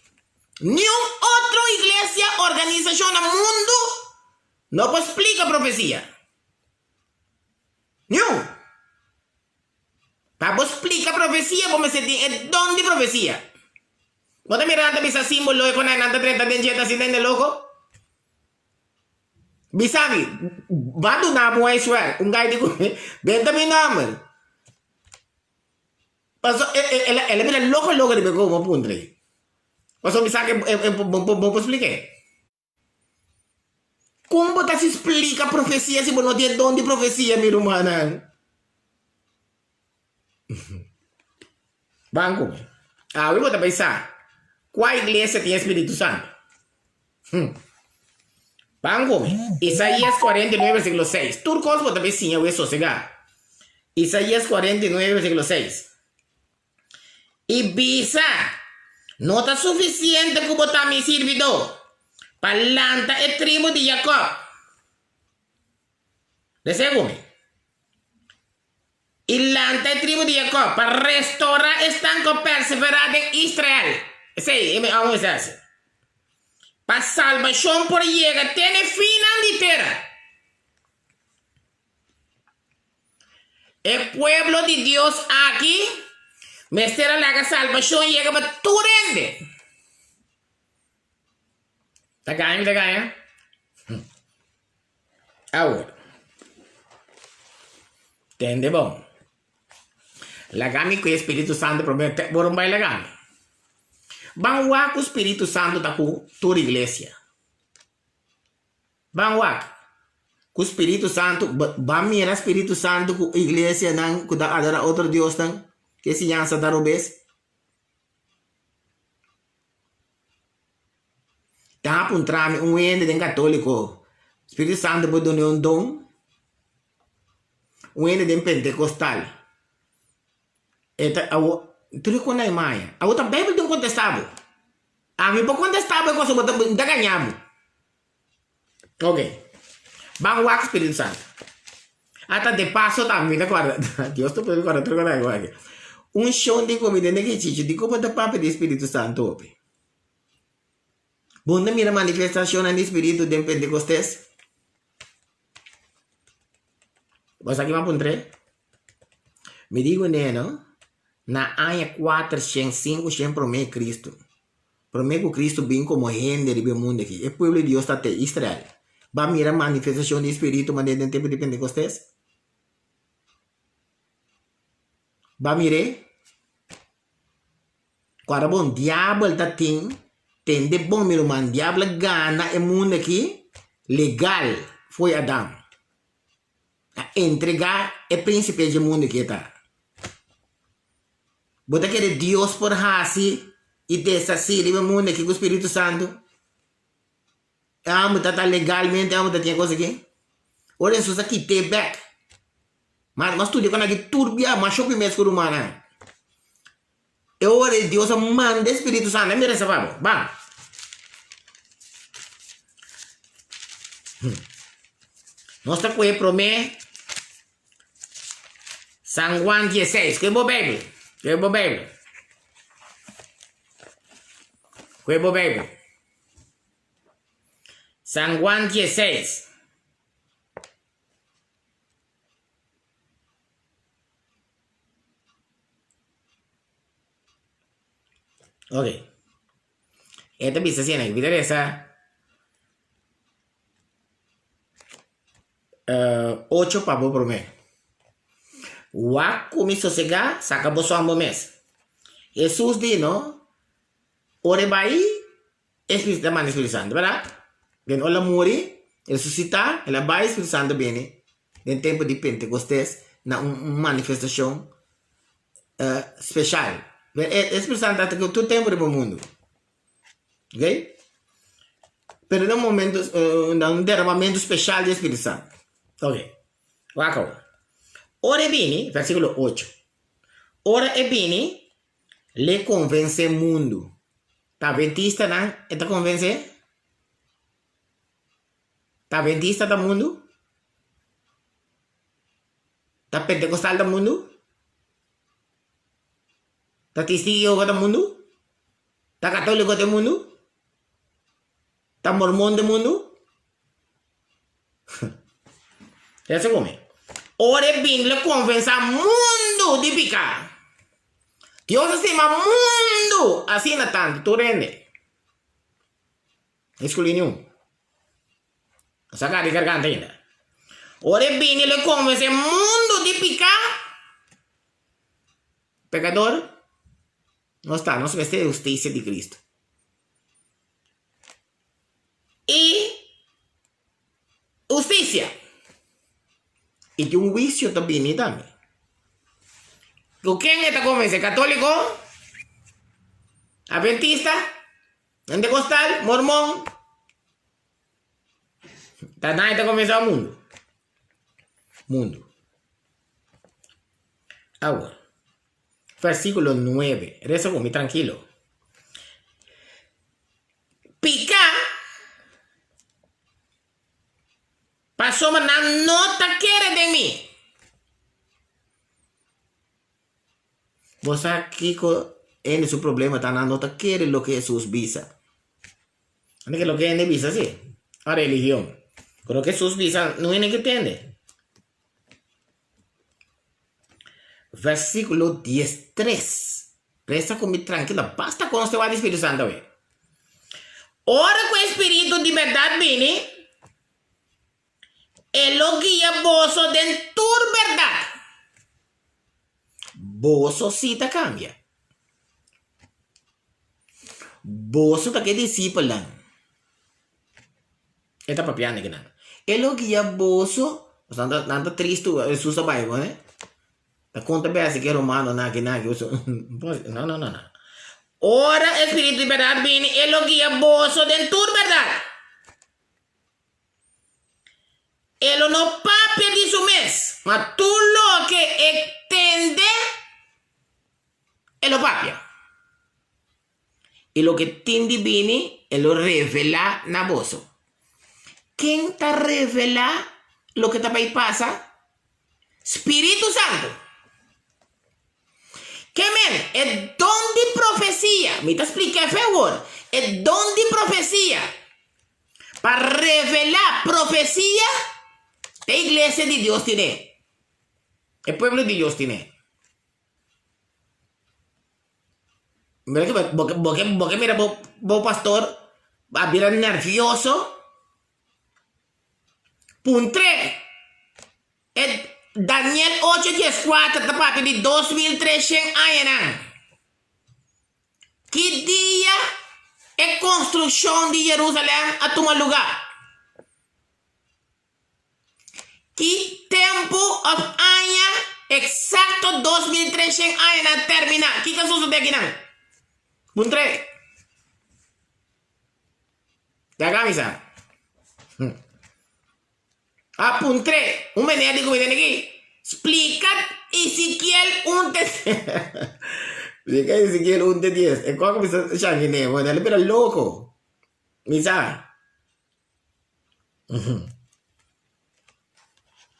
S1: Niun otro iglesia, organisashon na mundu no por splika profesia. Niun. Pa bo splika profesia bo mester tin e don di profesia. Bo ta mira nan ta bisa simbolo e konai nan ta drenta den dje ta asina hende loko? Bisa mi, ba duna bo un ijswerk, un gai di ku benta mi nomber. Paso el a bira loko loko riba e komo a puntra ei. Paso mi sa ke bo por splik'é. Kon bo ta si splika profesia si bo no tin e don di profesia, mi rumannan? Ban ku mi. Awe bo ta bai sa kua iglesia tin e Spiritu Santu. Hm. Ban ku mi. Isaías 49 versíkulo 6. Tur kos bo ta bai siña awe sosegá. Isaías 49 versíkulo 6. I bisa, No ta sufisiente ku bo ta mi sirbidó pa lanta e tribu di Jakòb. Lesa ku mi. I lanta e tribu di Jakòb pa restorá esnan ku a perseverá den Israel. Esei e mi amo mester hasi. Pa salbashon por yega te na e finnan di tera. E pueblo di Dios aki mester a laga salbashon yega pa tur hende. Ta gaña mi ta gaña? Awor, tende bon. Laga mi ku e Spiritu Santu promé te por un bai laga mi. Ban wak ku Spiritu Santu ta ku tur iglesia. Ban wak ku Spiritu Santu, ban mira Spiritu Santu ku iglesianan ku ta adora otro diosnan, ku e siñansa ta robes. Ta puntra mi un hende den católico, Spiritu Santo por duna un don? Un hende den pentecostal, e ta awo, tur e con a maya. Awo ta Bijbel tin contesta bo. Ami por contesta bo e cosa bo ta, mi ta gaña bo. Ok. Ban wak Spiritu Santo. Ata de paso tambe mi ta corda, Dios ta pone corda tur cosa cu aki. Un shon di cu mi den e chichi di como ta papia di Spiritu Santo hopi. Bo no ta mira manifestacionnan di Spiritu den Pentecostes? Bo sa ki mi a puntr'é? Mi di kuné no, na aña 400, 500 promé Cristo, Promé ku Kristu bin komo hende riba e mundu aki, e pueblo di Dios ta te Israel. Bo a mira manifestashon di e spiritu manera den tempu di Pentekostes? Bo a mir'é? Ku ora bon diabel ta tin, tende bon mi ruman, diabel a gana e mundu aki legal fo'i Adam. A entregá e prínsipe dje mundu aki e ta. Bo ta kere Dios por hasi i deshasí riba e mundu aki ku Spiritu Santu? E hòmber ta ta legalmente e hòmber ta tin e kos aki. Ora Hesus a kit'é bèk. Mas mas studia kon aki tur bia mas hopi mes ku rumannan. E ora ei Dios a manda e Spiritu Santu. Mi resa pa bo. Ban. Nos ta kohe promé San Juan 16. Kohe bo Bijbel. Kohe bo Bijbel. Kohe bo Bijbel. San Juan 16. Ok. E ta bisa asina, mi ta resa ocho pa bo promé. Wak ku mi sosegá, saka bo son bo mes. Hesus di no, ora e bai, E Spiritu ta manda e Spiritu Santu, bèrdat? Den ora el a muri, el resusitá, el a bai, e Spiritu Santu bini den tempu di Pentekostes na un manifestashon speshal. E Spiritu Santu ta tur tempu riba mundu, ok? Pero den un momento, na un deramamentu speshal di e Spiritu Santu. Ok, wak awor. Ora e bini, versíkulo ocho, ora e bini, L'e konvensé mundu. Ta adventistanan e ta konvensé? Ta adventista ta mundu? Ta pentekostal ta mundu? Ta testigo di Jehová ta mundu? Ta katoliko ta mundu? Ta mormon den mundu? Pensa ku mi. Ora e bini lo konfesá mundu di piká. Dios a stima mundu asina tantu, tur hende. No eskulí niun. No saka di garganta ainda. Ora e bini lo konvensé mundu di piká. Pekador nos ta, nos mester e hustisia di Kristu. I hustisia. I tin un huisio ta bini tambe. Ku ken e ta konvensé? Katóliko? Adventista, Pentecostal, Mormon. Ta nan ta konvensá mundu. Mundu. Awor, versíkulo nuebe. Resa ku mi trankilo. Piká pasobra nan no ta kere den mi. Bo sa kiko hende su problema ta? Nan no ta kere loke Hesus bisa. Anda ke loke hende bisa si, a religion. Pero loke Hesus bisa no hende ke tende. Versíkulo diestres. Resa ku mi trankilo, basta kon usted wak di Spiritu Santo awe. Ora ku e Spiritu di bèrdat bini, E lo guia boso den tur bèrdat. Boso sí ta kambia. Boso ta ke disipelnan. E ta papiando aki nan. E lo guia boso, nan ta nan ta tristu, Hesus a bai bo, eh. Ta konta bèstia ke romanonan aki nan aki. No, no, no, no. Ora e Spiritu di bèrdat bini, e lo guia boso den tur bèrdat. E lo no papia di su mes, ma tur loke e tende, e lo papia. I loke tin di bini, e lo revelá na boso. Ken ta revelá loke ta bai pasa? Spiritu Santu. Ke men, e don di profesia, mi ta splika efe awor, e don di profesia Pa revelá profesia, e iglesia di Dios tine. E pueblo di Dios tine. Mira ke bo ke bo ke bo ke mira bo bo pastor a bira nervioso. Puntr'é. E Daniel ocho dieskuater ta papia di 2300 añanan. Ki dia e konstrukshon di Yerusalèm a tuma lugá? Ki tempu òf aña eksakto 2300 añanan a terminá? Kiko a sosodé akinan? Puntr'é. Laga mi sa. A puntr'é, un meneer di ku mi tene aki, splika Ezekiel un te Splika Ezekiel un te dies. E kòk mi sa shangi ne, bo ta bira loko. Mi sa.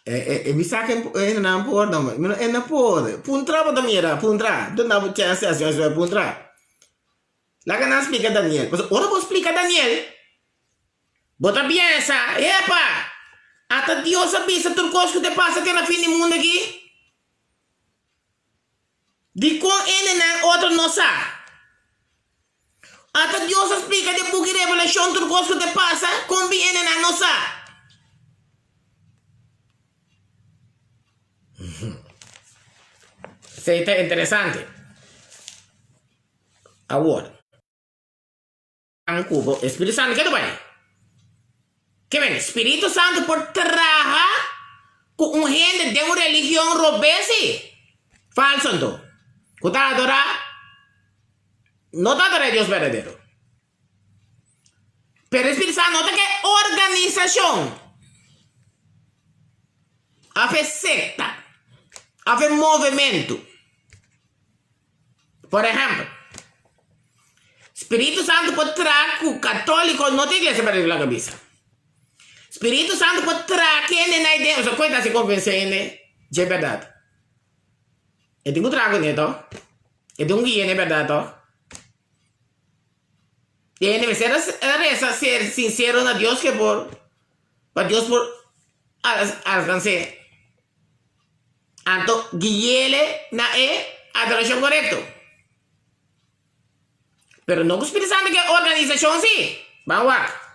S1: E e e mi sa ke e nan por no, e no por. Puntra bo ta mira, puntra. Duna bo chèns asina, puntra. Laga nan splika Daniel. Pasobra ora bo splika Daniel, bo ta piensa, Epa! Ata Dios a bisa tur kos ku ta pasa te na fin di mundu aki? Dikon hendenan otro no sa? Ata Dios a splika den buki Revelashon tur kos ku ta pasa, kon bin hendenan no sa? Esei ta interesante. Awor, ku bo e Spiritu Santu ke ta bai? Ke men, Spiritu Santu por traha ku un hende den un religion robes si? Falso anto, ku ta adorá, no ta adorá e Dios berdadero. Pero e Spiritu Santu no ta ke organisashon òf e sekta òf e movementu. Por ehèmpel, Spiritu Santu por traha ku katóliko no ta iglesia pa regla kabisa. Spiritu Santu por traha kende na idea, osea ku e ta hasi konvensé hende dje bèrdat. E tin ku traha kuné tò. E tin ku guia na e bèrdat tò. E hende mester a resa ser sinsero na Dios ke por pa Dios por alkans'é. Anto guiele na e adorashon korekto. Pero no ku Spiritu Santu ke organisashon si. Ban wak.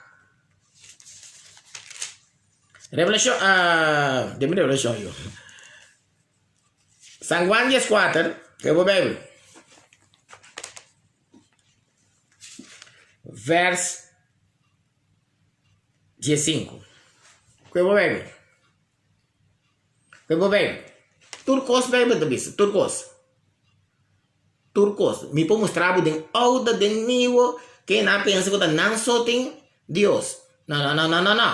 S1: Revelashon, uh, demi revelashon yo. San Juan 14, ke bo Bijbel. Vers 15. Ke bo Bijbel. Ke bo Bijbel. Tur kos Bijbel ta bisa, tur kos. Tur kos. Mi por mustra bo den ouda, den niwo, ke nan a pensa ku ta nan so tin Dios. No, no, no, no, no, no.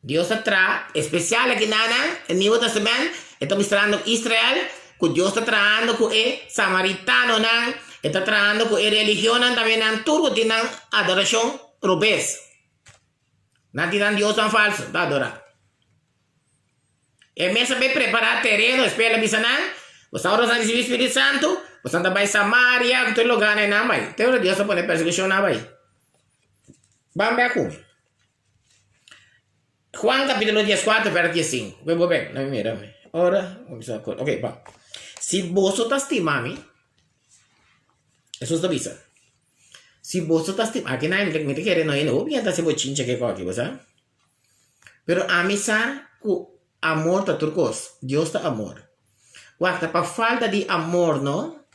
S1: Dios a traha espesial aki nan, e Niwo Testament, e ta mustrando Israel ku Dios ta trahando ku e samaritanonan, e ta trahando ku e religionnan tambe nan tur ku tin nan adorashon robes. Nan tin nan diosnan falso ta adorá. E mes a bai prepará tereno, despues el a bisa nan, Boso ora boso a risibí Spiritu Santu, boso ta bai Samaria ku tur lugánan ei nan bai. Te ora Dios a pone persekushon nan bai. Ban bek ku mi. Juan capítulo 14, verso 15. Bo bek, na mi mira mi. Ora, ok, ba. Si boso ta stima mi, Jesús ta bisa, si boso ta stima, aki na mi ta kere no hende hopi hende ta hasi bochincha ke koki, bo sa? Pero ami sa ku amor ta tur kos, Dios ta amor. Wak, ta pa falta di amor no,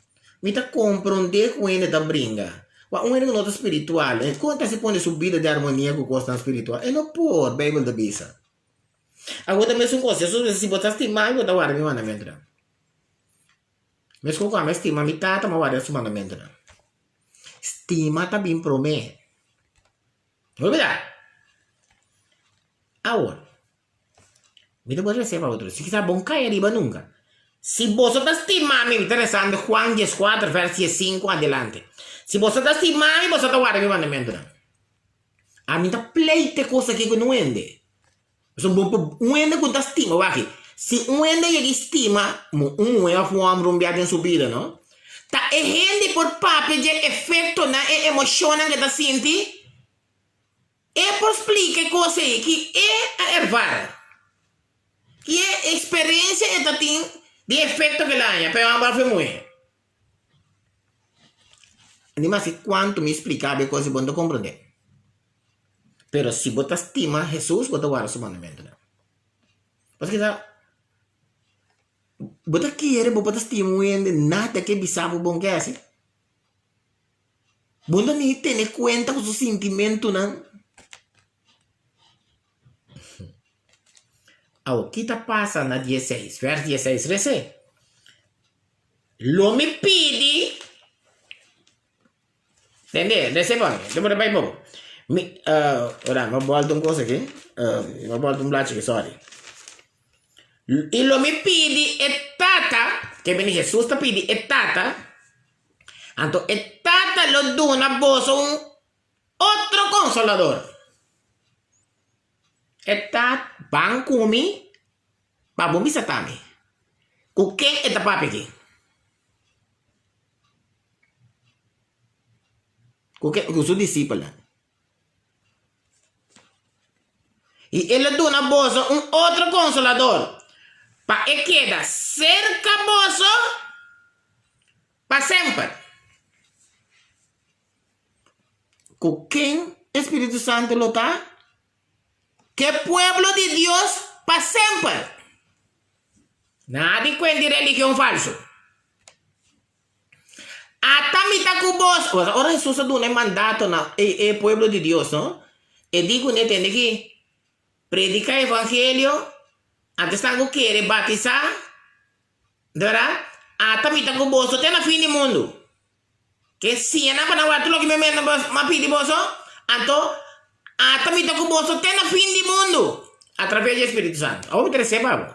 S1: mi ta komprondé ku hende ta bringa. Wak, un hende ku no ta spiritual, kon e ta hasi pone su bida den armonia ku kosnan spiritual? E no por, Beibel ta bisa. Awor ta mesun kos, Jesus bisa, si bo ta stima mi, bo ta warda mi mandamentunan. Meskos ku ami a stima mi Tata, mi a warda su mandamentunan. Stima ta bin promé. No olbida! Awor. Mi ta por resa pa otro. Si kisa bon kai ariba nunka. Si boso ta stima mi, mi ta resando Juan dieskuater vers diesinku adelante. Si boso ta stima mi, boso ta warda mi mandamentunan. Ami ta pleite kos aki ku un hende. Pasobra bo por un hende ku ta stima, wak aki, si un hende yega i stima un muhé òf un hòmber un bia den su bida no, ta e hende por papia dje efektonan, e emoshonnan ku e ta sinti. E por splika e kos ei ki e a ervara, ki e eksperensia e ta tin di e efekto ku el a haña pa e hòmber òf e muhé. Ni maske kuantu mi splika bo e kos ei bo no ta komprondé. Pero si bo ta stima Hesus bo ta warda su mandamentunan. Pasobra kisa bo ta kere bo por ta stima un hende nada ke bisa bo bon ke hasi? Bo no ni tene kuenta ku su sintimentunan. Awor, ki ta pasa na dieseis? Vèrs dieseis rese, Lo mi pidi, tende, rese pa mi, bo ta bai poko. Mi, ora, mi a bòlta un kos aki, mi a bòlta un blachi aki, sòri. I lo mi pidi e Tata, ke bini Hesus ta pidi e Tata, Anto e Tata lo duna boso un otro Konsolador. E ta ban ku mi pa bo bisa tambe. Ku ken e ta papia aki? Ku ken? Ku su disipelnan. I e lo duna boso un otro Konsolador, pa e keda serka boso pa semper. Ku ken e Spiritu Santu lo ta? Ku e pueblo di Dios pa semper. Nada di kuenta di religion falsu. Ata mi ta ku bos. Ora Hesus a duna e mandato na e e pueblo di Dios, no? E di kuné tende ki prediká evangelio, anto esnan ku kere batisá, di bèrdat? Ata mi ta ku boso te na fin di mundu. Ke siña nan pa nan wak tur loke mi a pidi boso, anto ata mi ta ku boso te na fin di mundu, atraves di e Spiritu Santu. Awor mi ta reseba bo.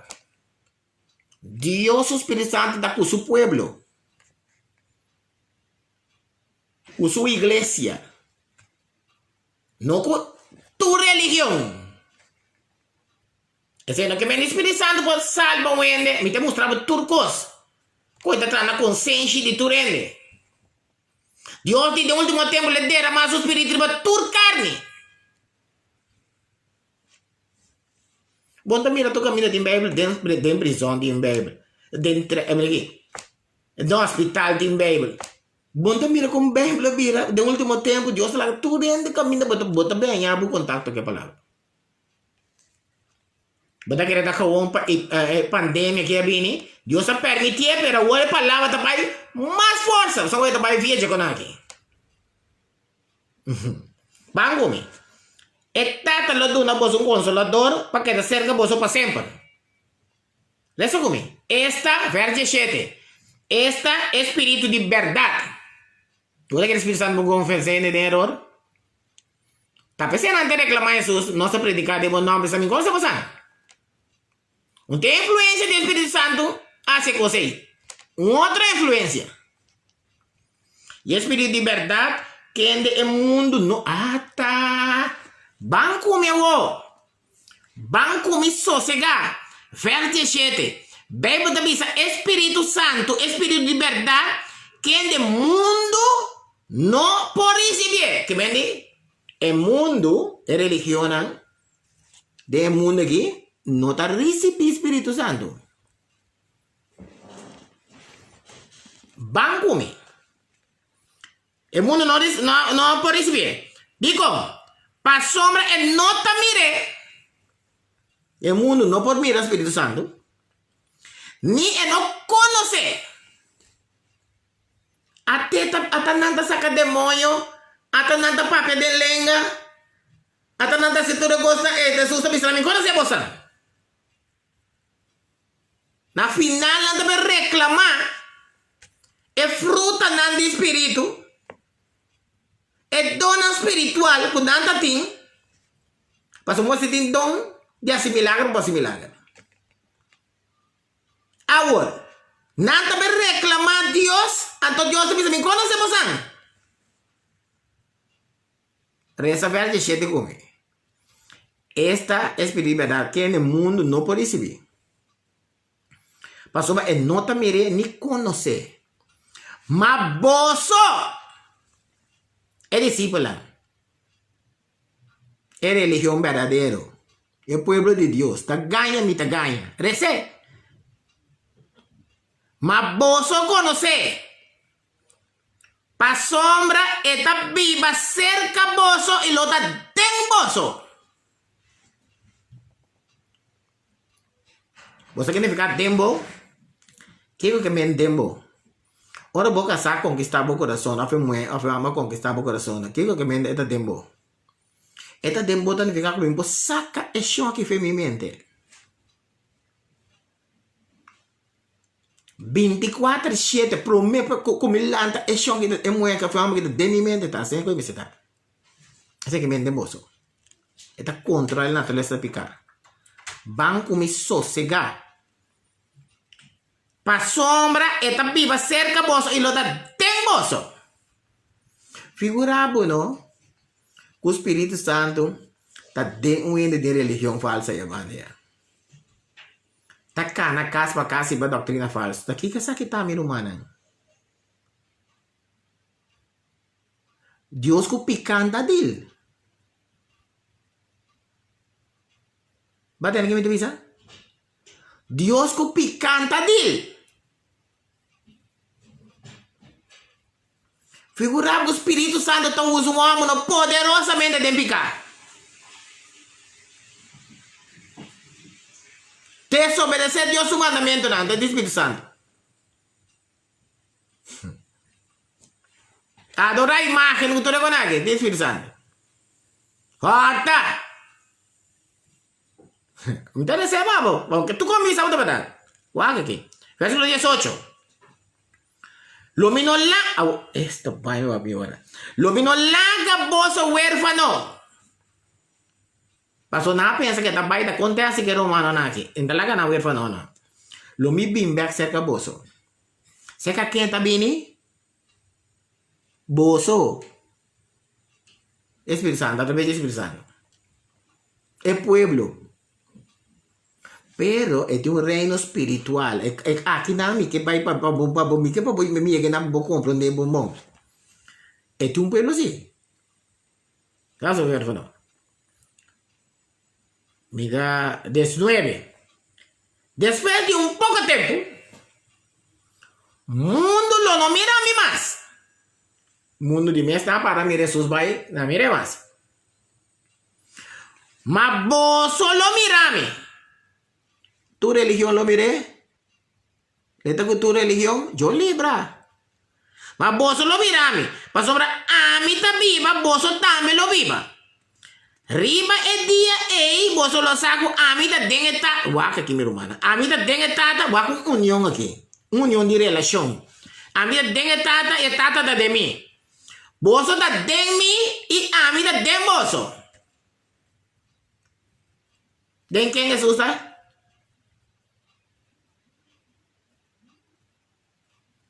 S1: Dios su Spiritu Santu ta ku su pueblo, ku su iglesia, no ku tur religion. Esei no ke men di Spiritu Santu por salba un hende, mi ta mustra bo tur kos ku e ta traha na konsenshi di tur hende. Dios di den ultimo tempu lo derama su Spiritu riba tur karni. Bo ta mira tur kaminda tin Bijbel, den den prizon tin Bijbel, den den hospital tin Bijbel. Bo ta mira kon Bijbel a bira den ultimo tempu, Dios ta laga tur hende kaminda bo ta bo ta beña bo kontakto ku e palabra. Bo ta kere ta gewoon pa e e pandemia ke a bini, Dios a permitié pero awor e palabra ta bai mas forsa, bo sa ku e ta bai via dje kon aki. Ban ku mi. E Tata lo duna boso un Konsolador pa keda serka boso pa semper. Lesa ku mi. Esta, vers diesshete. Esta e spiritu di bèrdat. Bo ta kere Spiritu Santu por konvensé hende den eror? Ta p'esei nan ta reklamá Hesus, Nos ta prediká den bo nòmber, sa mi konosé bo san. Un ta influensia di e Spiritu Santu hasi e kos ei. Un otro influensia. I e spiritu di bèrdat kende e mundu no ata. Ban ku mi awor. Ban ku mi sosegá. Vèrs diesshete, Beibel ta bisa e spiritu santu, e spiritu di bèrdat, kende mundu no por risibié. Ke men di? E mundu, e religionnan den e mundu aki no ta risibí spiritu santu. Ban ku mi. E mundu no no por risibié. Dikon? Pasobra e no ta mir'é. E mundu no por mira Spiritu Santu, ni e no konos'é. Ate ta ata nan ta saka demoño, ata nan ta papia den lenga, ata nan ta hasi tur e kosnan ei. Hesus ta bisa nan, Mi konosé boso. Na final nan ta bin reklamá e frutanan di spiritu, e donnan spiritual ku nan ta tin, pasobra bo si tin don di hasi milager bo por hasi milager. Awor, nan ta bin reklamá Dios, anto Dios ta bisa, Mi konosé bosan. Resa vers diesshete ku mi. Esta e spiritu di bèrdat kende mundu no por risibí, pasobra e no ta mir'é ni konos'é. Ma boso, e disipelnan, e religion berdadero, e pueblo di Dios, ta gaña mi ta gaña. Res'é. Ma boso konos'é. Pasobra e ta biba serka boso i lo ta den boso. Bo sa kinifiká den bo? Kiko ke men den bo? Ora bo kasá konkistá bo kurason òf e muhé òf e hòmber konkistá bo kurason, kiko ke men e ta den bo? E ta den bo ta nifiká ku mi por saka e shòki fe mi mente. Bintikuater shete prome pa ku mi lanta e shon ki ta e muhé ku e hòmber ki ta den mi mente ta asina ku e mester ta. Esei ki mi hende boso. E ta kontra e naturalesa di piká. Ban ku mi sosegá. Pasobra e ta biba serka boso i lo ta den boso. Figurá bo no ku Spiritu Santu ta den un hende den religion falso ei abanda ya. Ta kana kas pa kas riba doktrina falsu. Ta kiko esaki ta, mi rumannan? Dios ku pikan ta dil. Bo a tende ke mi ta bisa? Dios ku pikan ta dil. Figurá ku spiritu santu ta usa un hòmber poderosamente den piká. Desobedesé Dios su mandamentunan ta di spiritu santu. Adorá imágen ku tur e konaki di spiritu santu. Hòrta! Mi ta desea pa bo, pasobra tur kon bisa bo ta bèrdat. Wak aki, vèrsikulo diesocho. Lo mi no la, awo, esto bai mi papi ora. Lo mi no laga boso huérfano. Pasobra nan a pensa ke ta bai ta kontesta ke romanonan aki. E no ta laga nan huérfano no. Lo mi bin bèk serka boso. Serka ken ta bini? Boso. E Spiritu Santu, atraves di e Spiritu Santu. E pueblo. Pero e tin un reino spiritual. E, e aki nan mi ke bai pa pa bo pa bo mi ke pa bo mi yega nan pa bo komprondé bon bon. E tin un pueblo si. Caso huérfano. Mi ta diesnuebe. Despues di un poko tempu, mundu lo no mira mi mas. Mundu di mes ta para mira Hesus bai, nan mir'é mas. Ma boso lo mira mi. Tur religion lo mir'é? Leta ku tur religion, yo libra. Ma boso lo mira mi, pasobra ami ta biba, boso tambe lo biba. Riba e dia ei boso lo sa ku ami ta den e Tata. Wak aki mi rumannan. Ami ta den e Tata, wak un union aki. Un union di relashon. Ami ta den e Tata i e Tata ta den mi. Boso ta den mi i ami ta den boso. Den ken Hesus ta?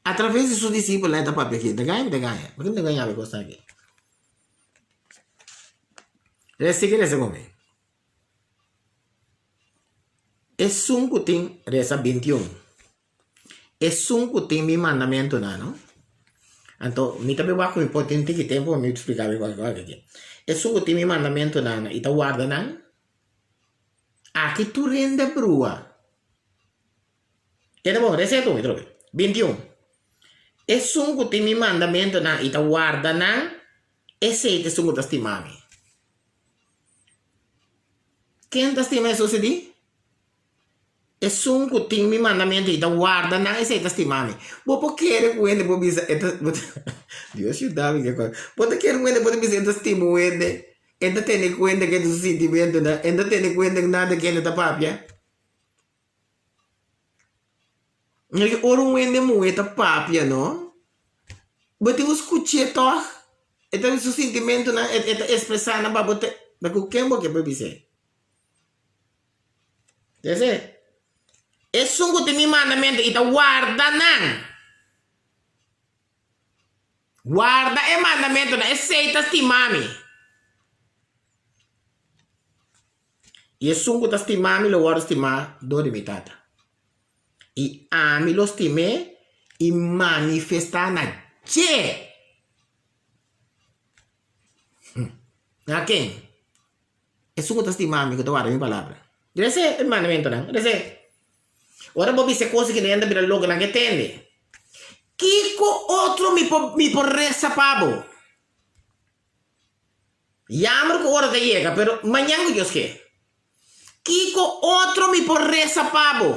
S1: Atraves di su disipelnan e ta papia aki. Ta gaña mi ta gaña? Por ke mi ta gaña bo e kosnan aki? Resa sigui resa ku mi. Esun ku tin, resa bintiun, Esun ku tin mi mandamentunan, no? Anto, mi ta wak ku mi por tin tiki tempu pa mi splika bo kos aki. Esun ku tin mi mandamentunan i ta warda nan, aki tur hende a brua. Keda bon, resa e trobe. Bintiun, Esun ku tin mi mandamentunan i ta warda nan, esei ta esun ku ta stima mi. Ken ta stima Hesus e di? Esun ku tin mi mandamentu i ta warda nan, esei ta stima mi. Bo por kere ku hende por bisa e ta Dios yuda mi ke kos. Bo ta kere ku hende por bisa e ta stima un hende, e ta tene kuenta ku hende su sintimentunan, e ta tene kuenta ku nada ku hende ta papia? Ora un hende muhé ta papia no, bo tin ku skuch'é tòg. E ta su sintimentunan e ta ekspresá nan pa bo te ta ku ken bo ke por bis'é. Esei, esun ku tin mi mandamentu i ta warda nan, warda e mandamentunan, esei ta stima mi. I esun ku ta stima mi lo wòrdu stimá dor di mi Tata. I ami lo stim'é i manifestá na dje. Na ken? Esun ku ta stima mi, ku ta warda mi palabra. Res'é e mandamentunan, res'é. Ora bo bisa e kos aki, nan ta bira loko, nan ke tende. Kiko otro mi por mi por resa pa bo? Yamber ku ora ta yega, pero mañan ku Dios ke. Kiko otro mi por resa pa bo?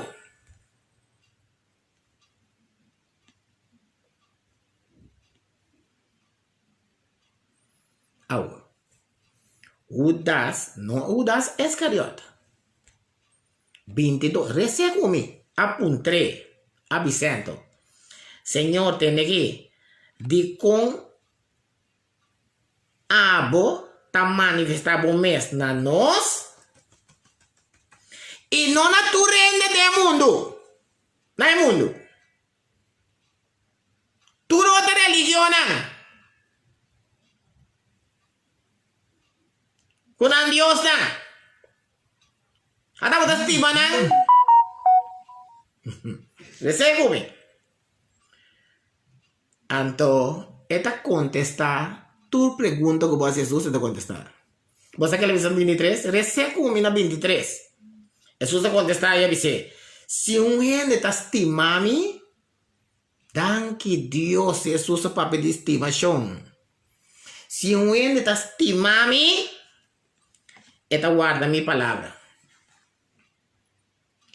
S1: Awor, Hudas, no Hudas Iskariot, 22, res'é ku mi, a puntr'é, a bis'é anto, Señor, tende aki, dikon Abo ta manifestá bo mes na nos i no na tur hende den e mundu, na e mundu. Tur otro religionnan ku nan diosnan a tabata stima nan. Resé ku mi. Anto e ta kontestá tur pregunta ku bo hasi Hesus, e ta kontestá. Bo sa kila bisa bintitres? Resé ku mi na bintitres. Hesus a kontestá i a bis'é, Si un hende ta stima mi, danki Dios, Hesus a papia di stimashon. Si un hende ta stima mi, e ta warda mi palabra.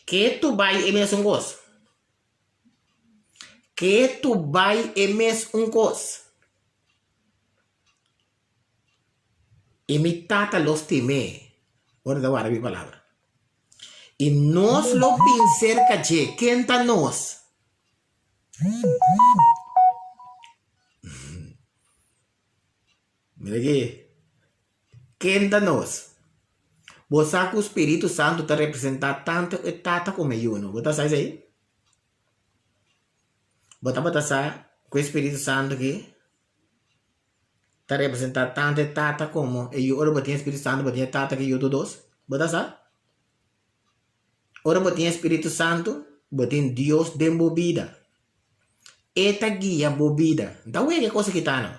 S1: Ke tu bai e mesun kos. Ke tu bai e mes un kos. I mi Tata lo stim'é ora ta warda mi palabra. I nos lo bin serka dje. Ken ta nos? Mira aki. Ken ta nos? Bo sa ku spiritu santu ta representá tantu e Tata komo e Yu, no? Bo ta sa esei? Bo tabata sa ku e spiritu santu aki ta representá tantu e Tata komo e Yu? Ora bo tin e spiritu santu, bo tin e Tata ku e Yu tur dos. Bo ta sa? Ora bo tin e spiritu santu, bo tin Dios den bo bida. E ta guia bo bida. N ta wega e kos aki ta no.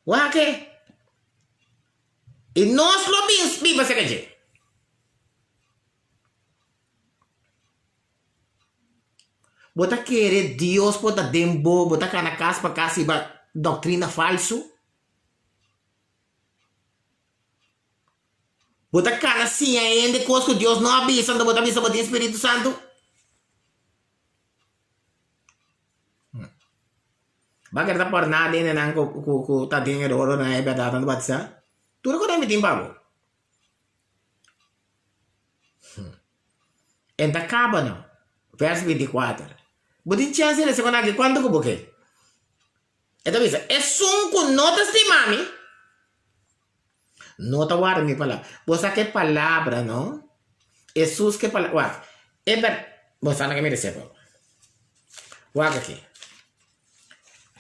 S1: Wak e! I nos lo bin biba serka dje. Bo ta kere Dios por ta den bo, bo ta kana kas pa kas riba doktrina falsu? Bo ta kana siña hende kos ku Dios no a bisa, anto bo ta bisa bo tin Spiritu Santu? Ba kere ta por nada hende nan ku ku ku ta den eror ora nan e bèrdat nan ta batisá. Tur ku nan mi tin pa bo. En ta kaba no. Vers 24. Bo tin chèns di resa ku nan aki kuantu ku bo ke. E ta bisa, Esun ku no ta stima mi, no ta warda mi palabra. Bo sa ke palabra, no? Hesus ke palabra. Wak, e ber, bo sa loke mi resa bo. Wak aki.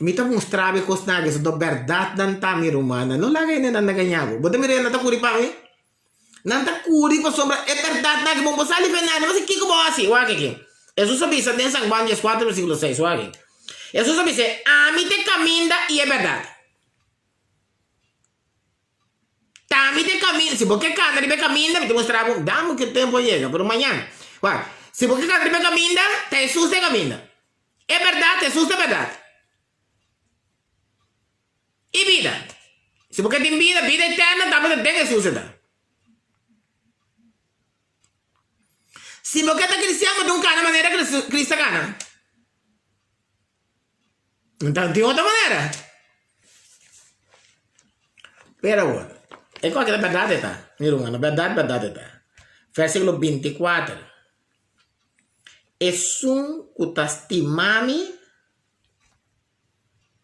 S1: Mi ta mustra bo e kosnan aki, pasobra bèrdatnan ta, mi rumannan. No laga hendenan ta gaña bo. Bo ta mira hendenan ta kuri pa mi? Nan ta kuri pasobra e bèrdatnan aki. Bo no por sali fe nan. Pasobra kiko bo hasi? Wak aki. Hesus a bisa den San Juan dieskuater versíkulo seis. Wak aki. Hesus a bisa, Ami ta e kaminda i e bèrdat. Ta mi ta e kaminda. Si bo ke kanda riba e kaminda, mi ta mustra bo. Dam ku e tempu a yega, pero mañan. Wak. Si bo ke kanda riba e kaminda, ta Hesus ta e kaminda. E bèrdat, Hesus ta e bèrdat. I bida. Si bo ke tin bida, bida eterno tabata den Hesus e ta. Si bo ke ta cristian, bo tin ku kana manera Cristo a kana. No tin otro manera. Pero awor, e kos aki ta bèrdat e ta, mi rumannan, bèrdat bèrdat e ta. Versíkulo binti kuater, Esun ku ta stima mi,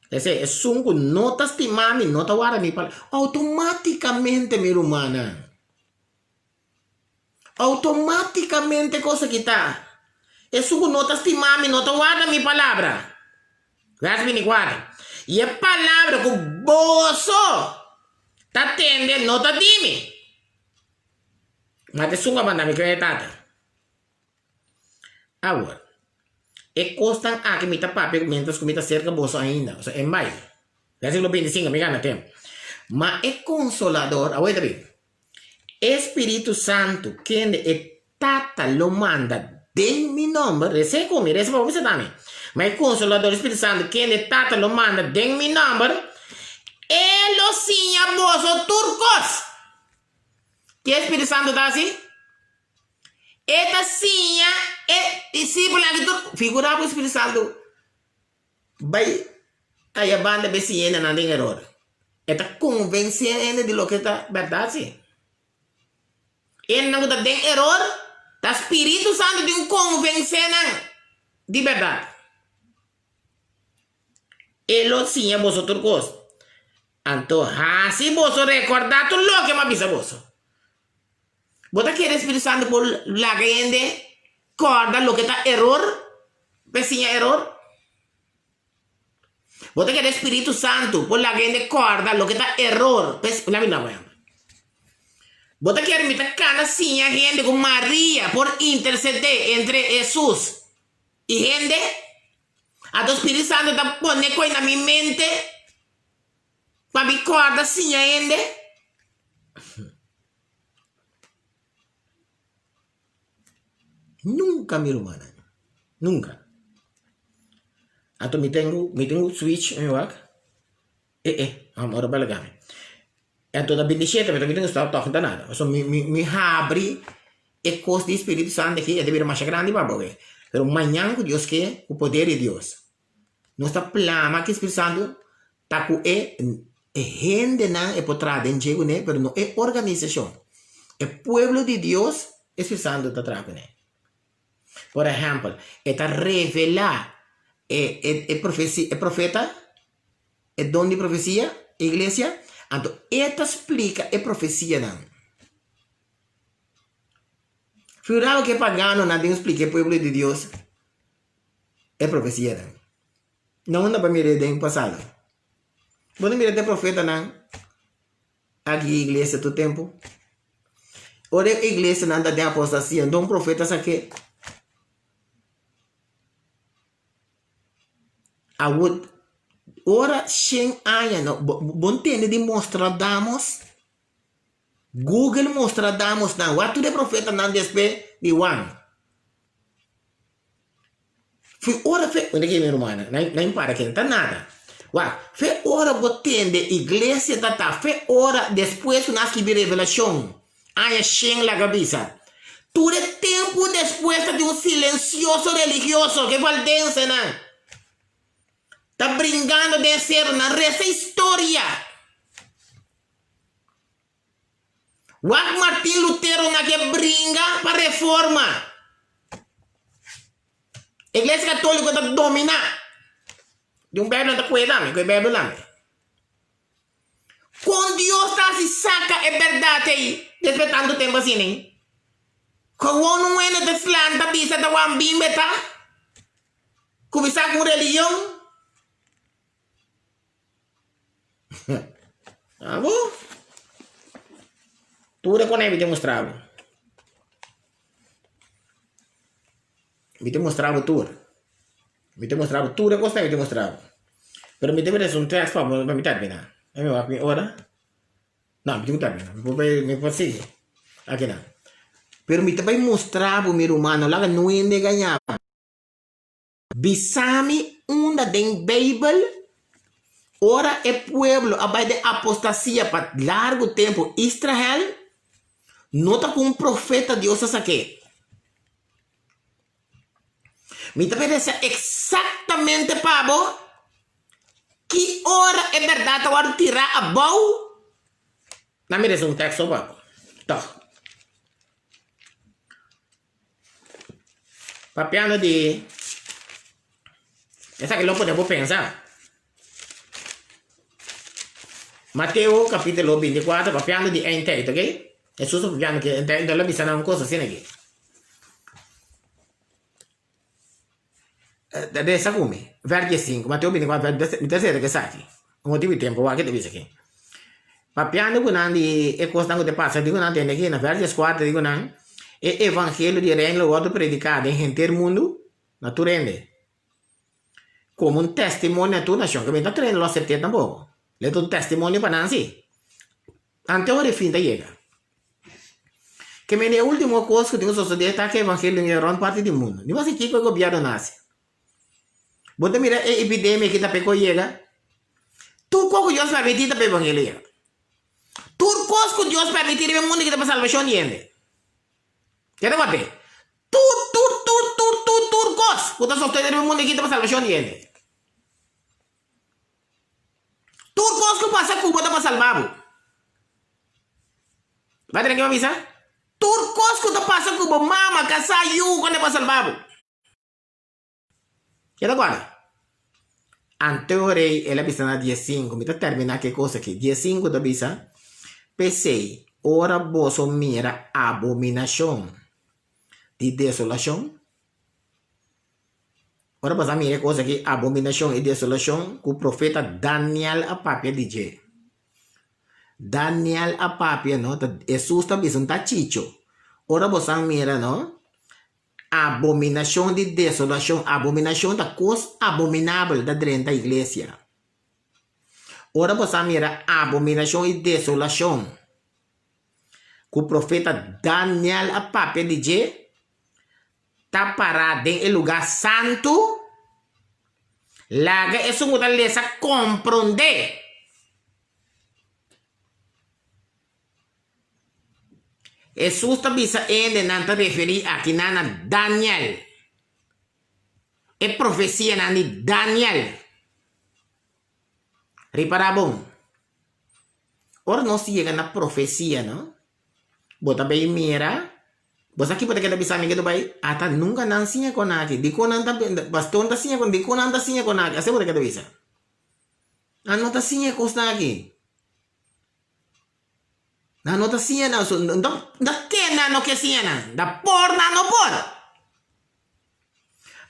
S1: Esei, esun ku no ta stima mi no ta warda mi palabra. Outomátikamente, mi rumannan, outomátikamente kos aki ta, esun ku no ta stima mi no ta warda mi palabra. Vèrs bintikuater, I e palabra ku boso ta tende no ta di mi, ma ta esun ku a manda mi, kende e Tata. Awor, e kosnan aki mi ta papia miéntras ku mi ta serka boso ainda, osea, en bai. Versíkulo bintisinko, mi gana tempu. Ma e Konsolador, awor e ta bin, e Spiritu Santu, kende e Tata lo manda den mi nòmber, resa ku mi, resa pa bo bisa tambe. Ma e Konsolador, e Spiritu Santu, kende e Tata lo manda den mi nòmber, e lo siña boso tur kos. Ke Spiritu Santu ta hasi? E ta siña e disipelnan aki tur. Figurá ku Spiritu Santu bai aya banda bai siña hendenan den eror. E ta konvensé hende di loke ta bèrdat si. Hendenan ku ta den eror, ta Spiritu Santu tin ku konvensé nan di bèrdat. E lo siña boso tur kos. Anto hasi boso rekordá tur loke mi a bisa boso. Bo ta kere Spiritu Santu por laga hende kòrda loke ta eror pa e siña eror? Bo ta kere Spiritu Santu por laga hende kòrda loke ta eror pa e siña? Laga mi por ehèmpel. Bo ta kere mi ta kana siña hende ku Maria por intersedé entre Hesus i hende? Anto Spiritu Santu ta pone koi na mi mente pa mi kòrda siña hende? Nunka mi rumannan, nunka. Anto mi ten ku mi ten ku switch mi wak, e e ora bala gami. Anto na bintishete mi tin ku stòp tòg ta nada, pasobra mi mi mi habri e kos di Spiritu Santu aki e ta bira masha grandi pa bo. Pero mañan ku Dios ke, ku poder di Dios, nos ta plama ki Spiritu Santu Ta ku e e hendenan e por traha den dje kuné, pero no e organisashon. E pueblo di Dios e Spiritu Santu ta traha kuné. Por ehèmpel, e ta revelá e e e profesia e profeta, e don di profesia, e iglesia, anto e ta splika e profesianan. Figurá bo ku e paganonan tin ku splika e pueblo di Dios e profesianan. Na unda bo a mira den pasado? Bo no mira te profetanan a guia iglesia tur tempu? Ora e iglesianan ta den apostasia, nton un profeta sa ke awor ora shen aña no bo bo ntende di Mostradamus? Google Mostradamus nan, wak tur e profetanan despues di Juan. Fe ora fe, mira aki mi rumannan, nan nan para aki, no ta nada. Wak, fe ora bo tende iglesia ta ta, fe ora despues ku nan a skibi Revelashon, aña shen laga bisa, tur e tempu despues ta tin un silensioso religioso, ke valdensenan ta bringando den e seronan, resa historia. Wak Martin Lutero na ke bringa pa reforma. Iglesia Katóliko ta dominá. Di un Beibel nan ta kueda mi, ku e Beibel ami. Kon Dios ta hasi saka e bèrdat ei despues tantu tempu asina? Gewoon un hende ta slanta bisa ta wan bimbe ta kuminsá ku un religion? Abo? Tur e konei mi ta mustra bo. Mi ta mustra bo tur. Mi ta mustra bo tur e kosnan mi ta mustra bo. Pero mi ta mira un tèks pa bo pa mi terminá. E mi wak mi ora. No, mi tin ku terminá. Mi por bai, mi por sigui akinan. Pero mi ta bai mustra bo mi ruman, no laga no hende gaña bo. Bisa mi unda den Beibel ora e pueblo a bai den apostasia pa largu tempu, Israel, no ta ku un profeta Dios a sak'é. Mi ta pensa eksaktamente pa bo ki ora e bèrdat ta wòrdu tirá abou. Nan mi resa un teksto pa bo. Tòg. Papiando di esaki lo pone bo pensa. Mateo kapitulo 24 papiando di eindtijd, oké? Hesus ta papiando ki eindtijd, el a bisa nan un kos asina aki. Ta resa ku mi, vèrs diesinku, Mateo 24 vèrs, mi ta sera ku esaki, un motibu di tempu, wak ke ta bisa aki. Papiando ku nan di e kosnan ku ta pasa, di ku nan tende aki na vèrs dieskuater di ku nan, e evangelio di e reino lo wòrdu prediká den henter mundu, na tur hende, komo un testimonio na tur nashon, ke mi no ta tur hende lo asept'é tampoko, lo ta un testimonio pa nan si. Ante ora e fin ta yega. Ke mende e ultimo kos ku tin ku sosodé ta ku e evangelio tin yega rònt parti di mundu. Di mas kiko e gobièrnu na hasi? Bo ta mira e epidemia ki ta p'e ku a yega? Tur kos ku Dios permití ta pa e evangelio yega. Tur kos ku Dios permití riba e mundu ki ta pa salbashon di hende. Ke ta papia? Tur, tur, tur, tur, tur, tur kos ku ta sosodé riba e mundu aki ta pa salbashon di hende. Tur kos ku pasa ku bo ta pa salba bo. Bo a tene ke bo bisa? Tur kos ku ta pasa ku bo, mama, kasá, yu, ku ta pa salba bo. Ke ta guarda? Anto rei el a bisa na diesinku, mi ta terminá ku e kos aki. Diesinku ta bisa, P'esei, ora boso mira abominashon di desolashon, Ora boso a mira e kos aki, abominashon i desolashon, ku profeta Daniel a papia di dje. Daniel a papia, no? Ta, Hesus ta bisa, N'ta chicho. Ora boso a mira, no? Abominashon di desolashon. Abominashon ta kos abominabel ta drenta iglesia. Ora boso a mira abominashon i desolashon, ku profeta Daniel a papia di dje, ta pará den e lugá santu, laga esun ku ta lesa komprondé. Hesus ta bisa hende nan ta referí akinan na Daniel, e profesianan di Daniel. Ripará bon, ora nos yega na profesia, no, bo ta bay mira, bo sa ki bo ta keda bisa mi ke ta bay, ata nunka nan siña kon aki, dikon nan ta, pastor ta siña kon, dikon nan ta siña kon aki, asina bo ta keda bisa. Nan no ta siña e kosnan aki. Nan no ta siña nan, so, no ta ke nan no ke siña nan, ta por nan no por.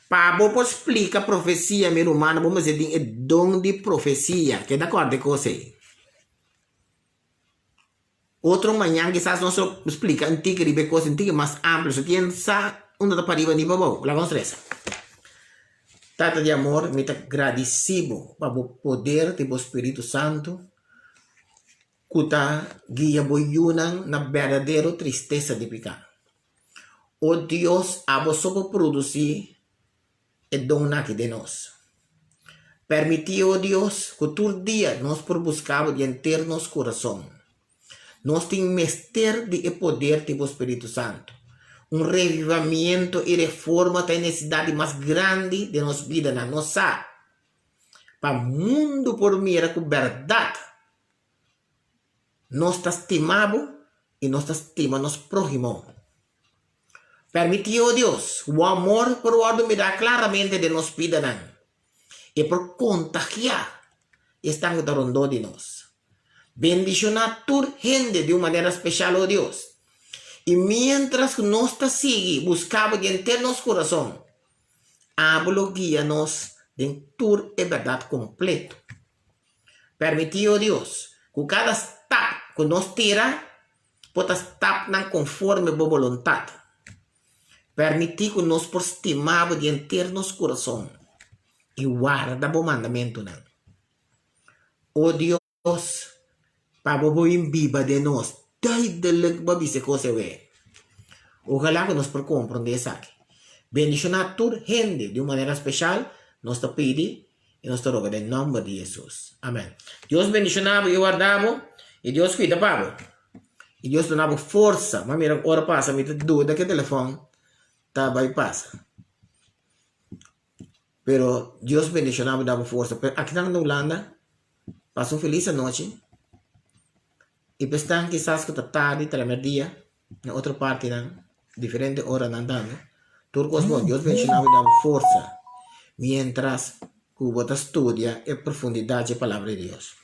S1: Pa bo por splika profesia, mi rumannan, bo mester tin e don di profesia. Keda kòrda e kos ei. Otro mañan kisas nos lo splika un tiki riba e kos, un tiki mas amplio, so ken sa unda ta pariba ni pabou. Laga nos resa. Tata di amor, mi ta gradisí bo pa bo poder di bo Spiritu Santu ku ta guia bo yunan na berdadero tristesa di piká. O Dios, abo so por produsí e donnan aki den nos. Permití, o Dios, ku tur dia nos por buska bo di henter nos kurason. Nos tin mester di e poder di bo Spiritu Santu. Un revivamiento i reforma ta e nesesidat di mas grandi den nos bidanan. Nos sa pa mundu por mira ku bèrdat Nos ta stima bo i nos ta stima nos próhimo. Permití, o Dios, ku bo amor por wòrdu mirá klaramente den nos bidanan i por kontagiá esnan ku ta rondó di nos. Bendishoná tur hende di un manera speshal, o Dios. I miéntras ku nos ta sigui buska bo di henter nos kurason, abo lo guia nos den tur e bèrdat kompleto. Permití, o Dios, ku kada stap ku nos tira por ta stapnan konforme bo boluntat. Permití ku nos por stima bo di henter nos kurason i warda bo mandamentunan. O Dios, pa bo por bin biba den nos. Duidelijk bo a bisa e kos ewe. Ojalá ku nos por komprondé esaki. Bendishoná tur hende di un manera speshal, nos ta pidi i nos ta roga den nòmber di Hesus. Amèn. Dios bendishoná bo i warda bo, i Dios kuida pa bo. I Dios duna bo forsa. M'a mira ku ora pasa mi ta duda ku e telefòn ta bai pasa. Pero Dios bendishoná bo i da bo forsa. Pero akinan na Hulanda, pasa un felis anochi. I pa esnan kisas ku ta tardi, tramerdia, na otro partinan, diferente oranan tambe, tur kos bon. Dios bendishoná bo i da bo forsa miéntras ku bo ta studia e profundidat dje Palabra di Dios.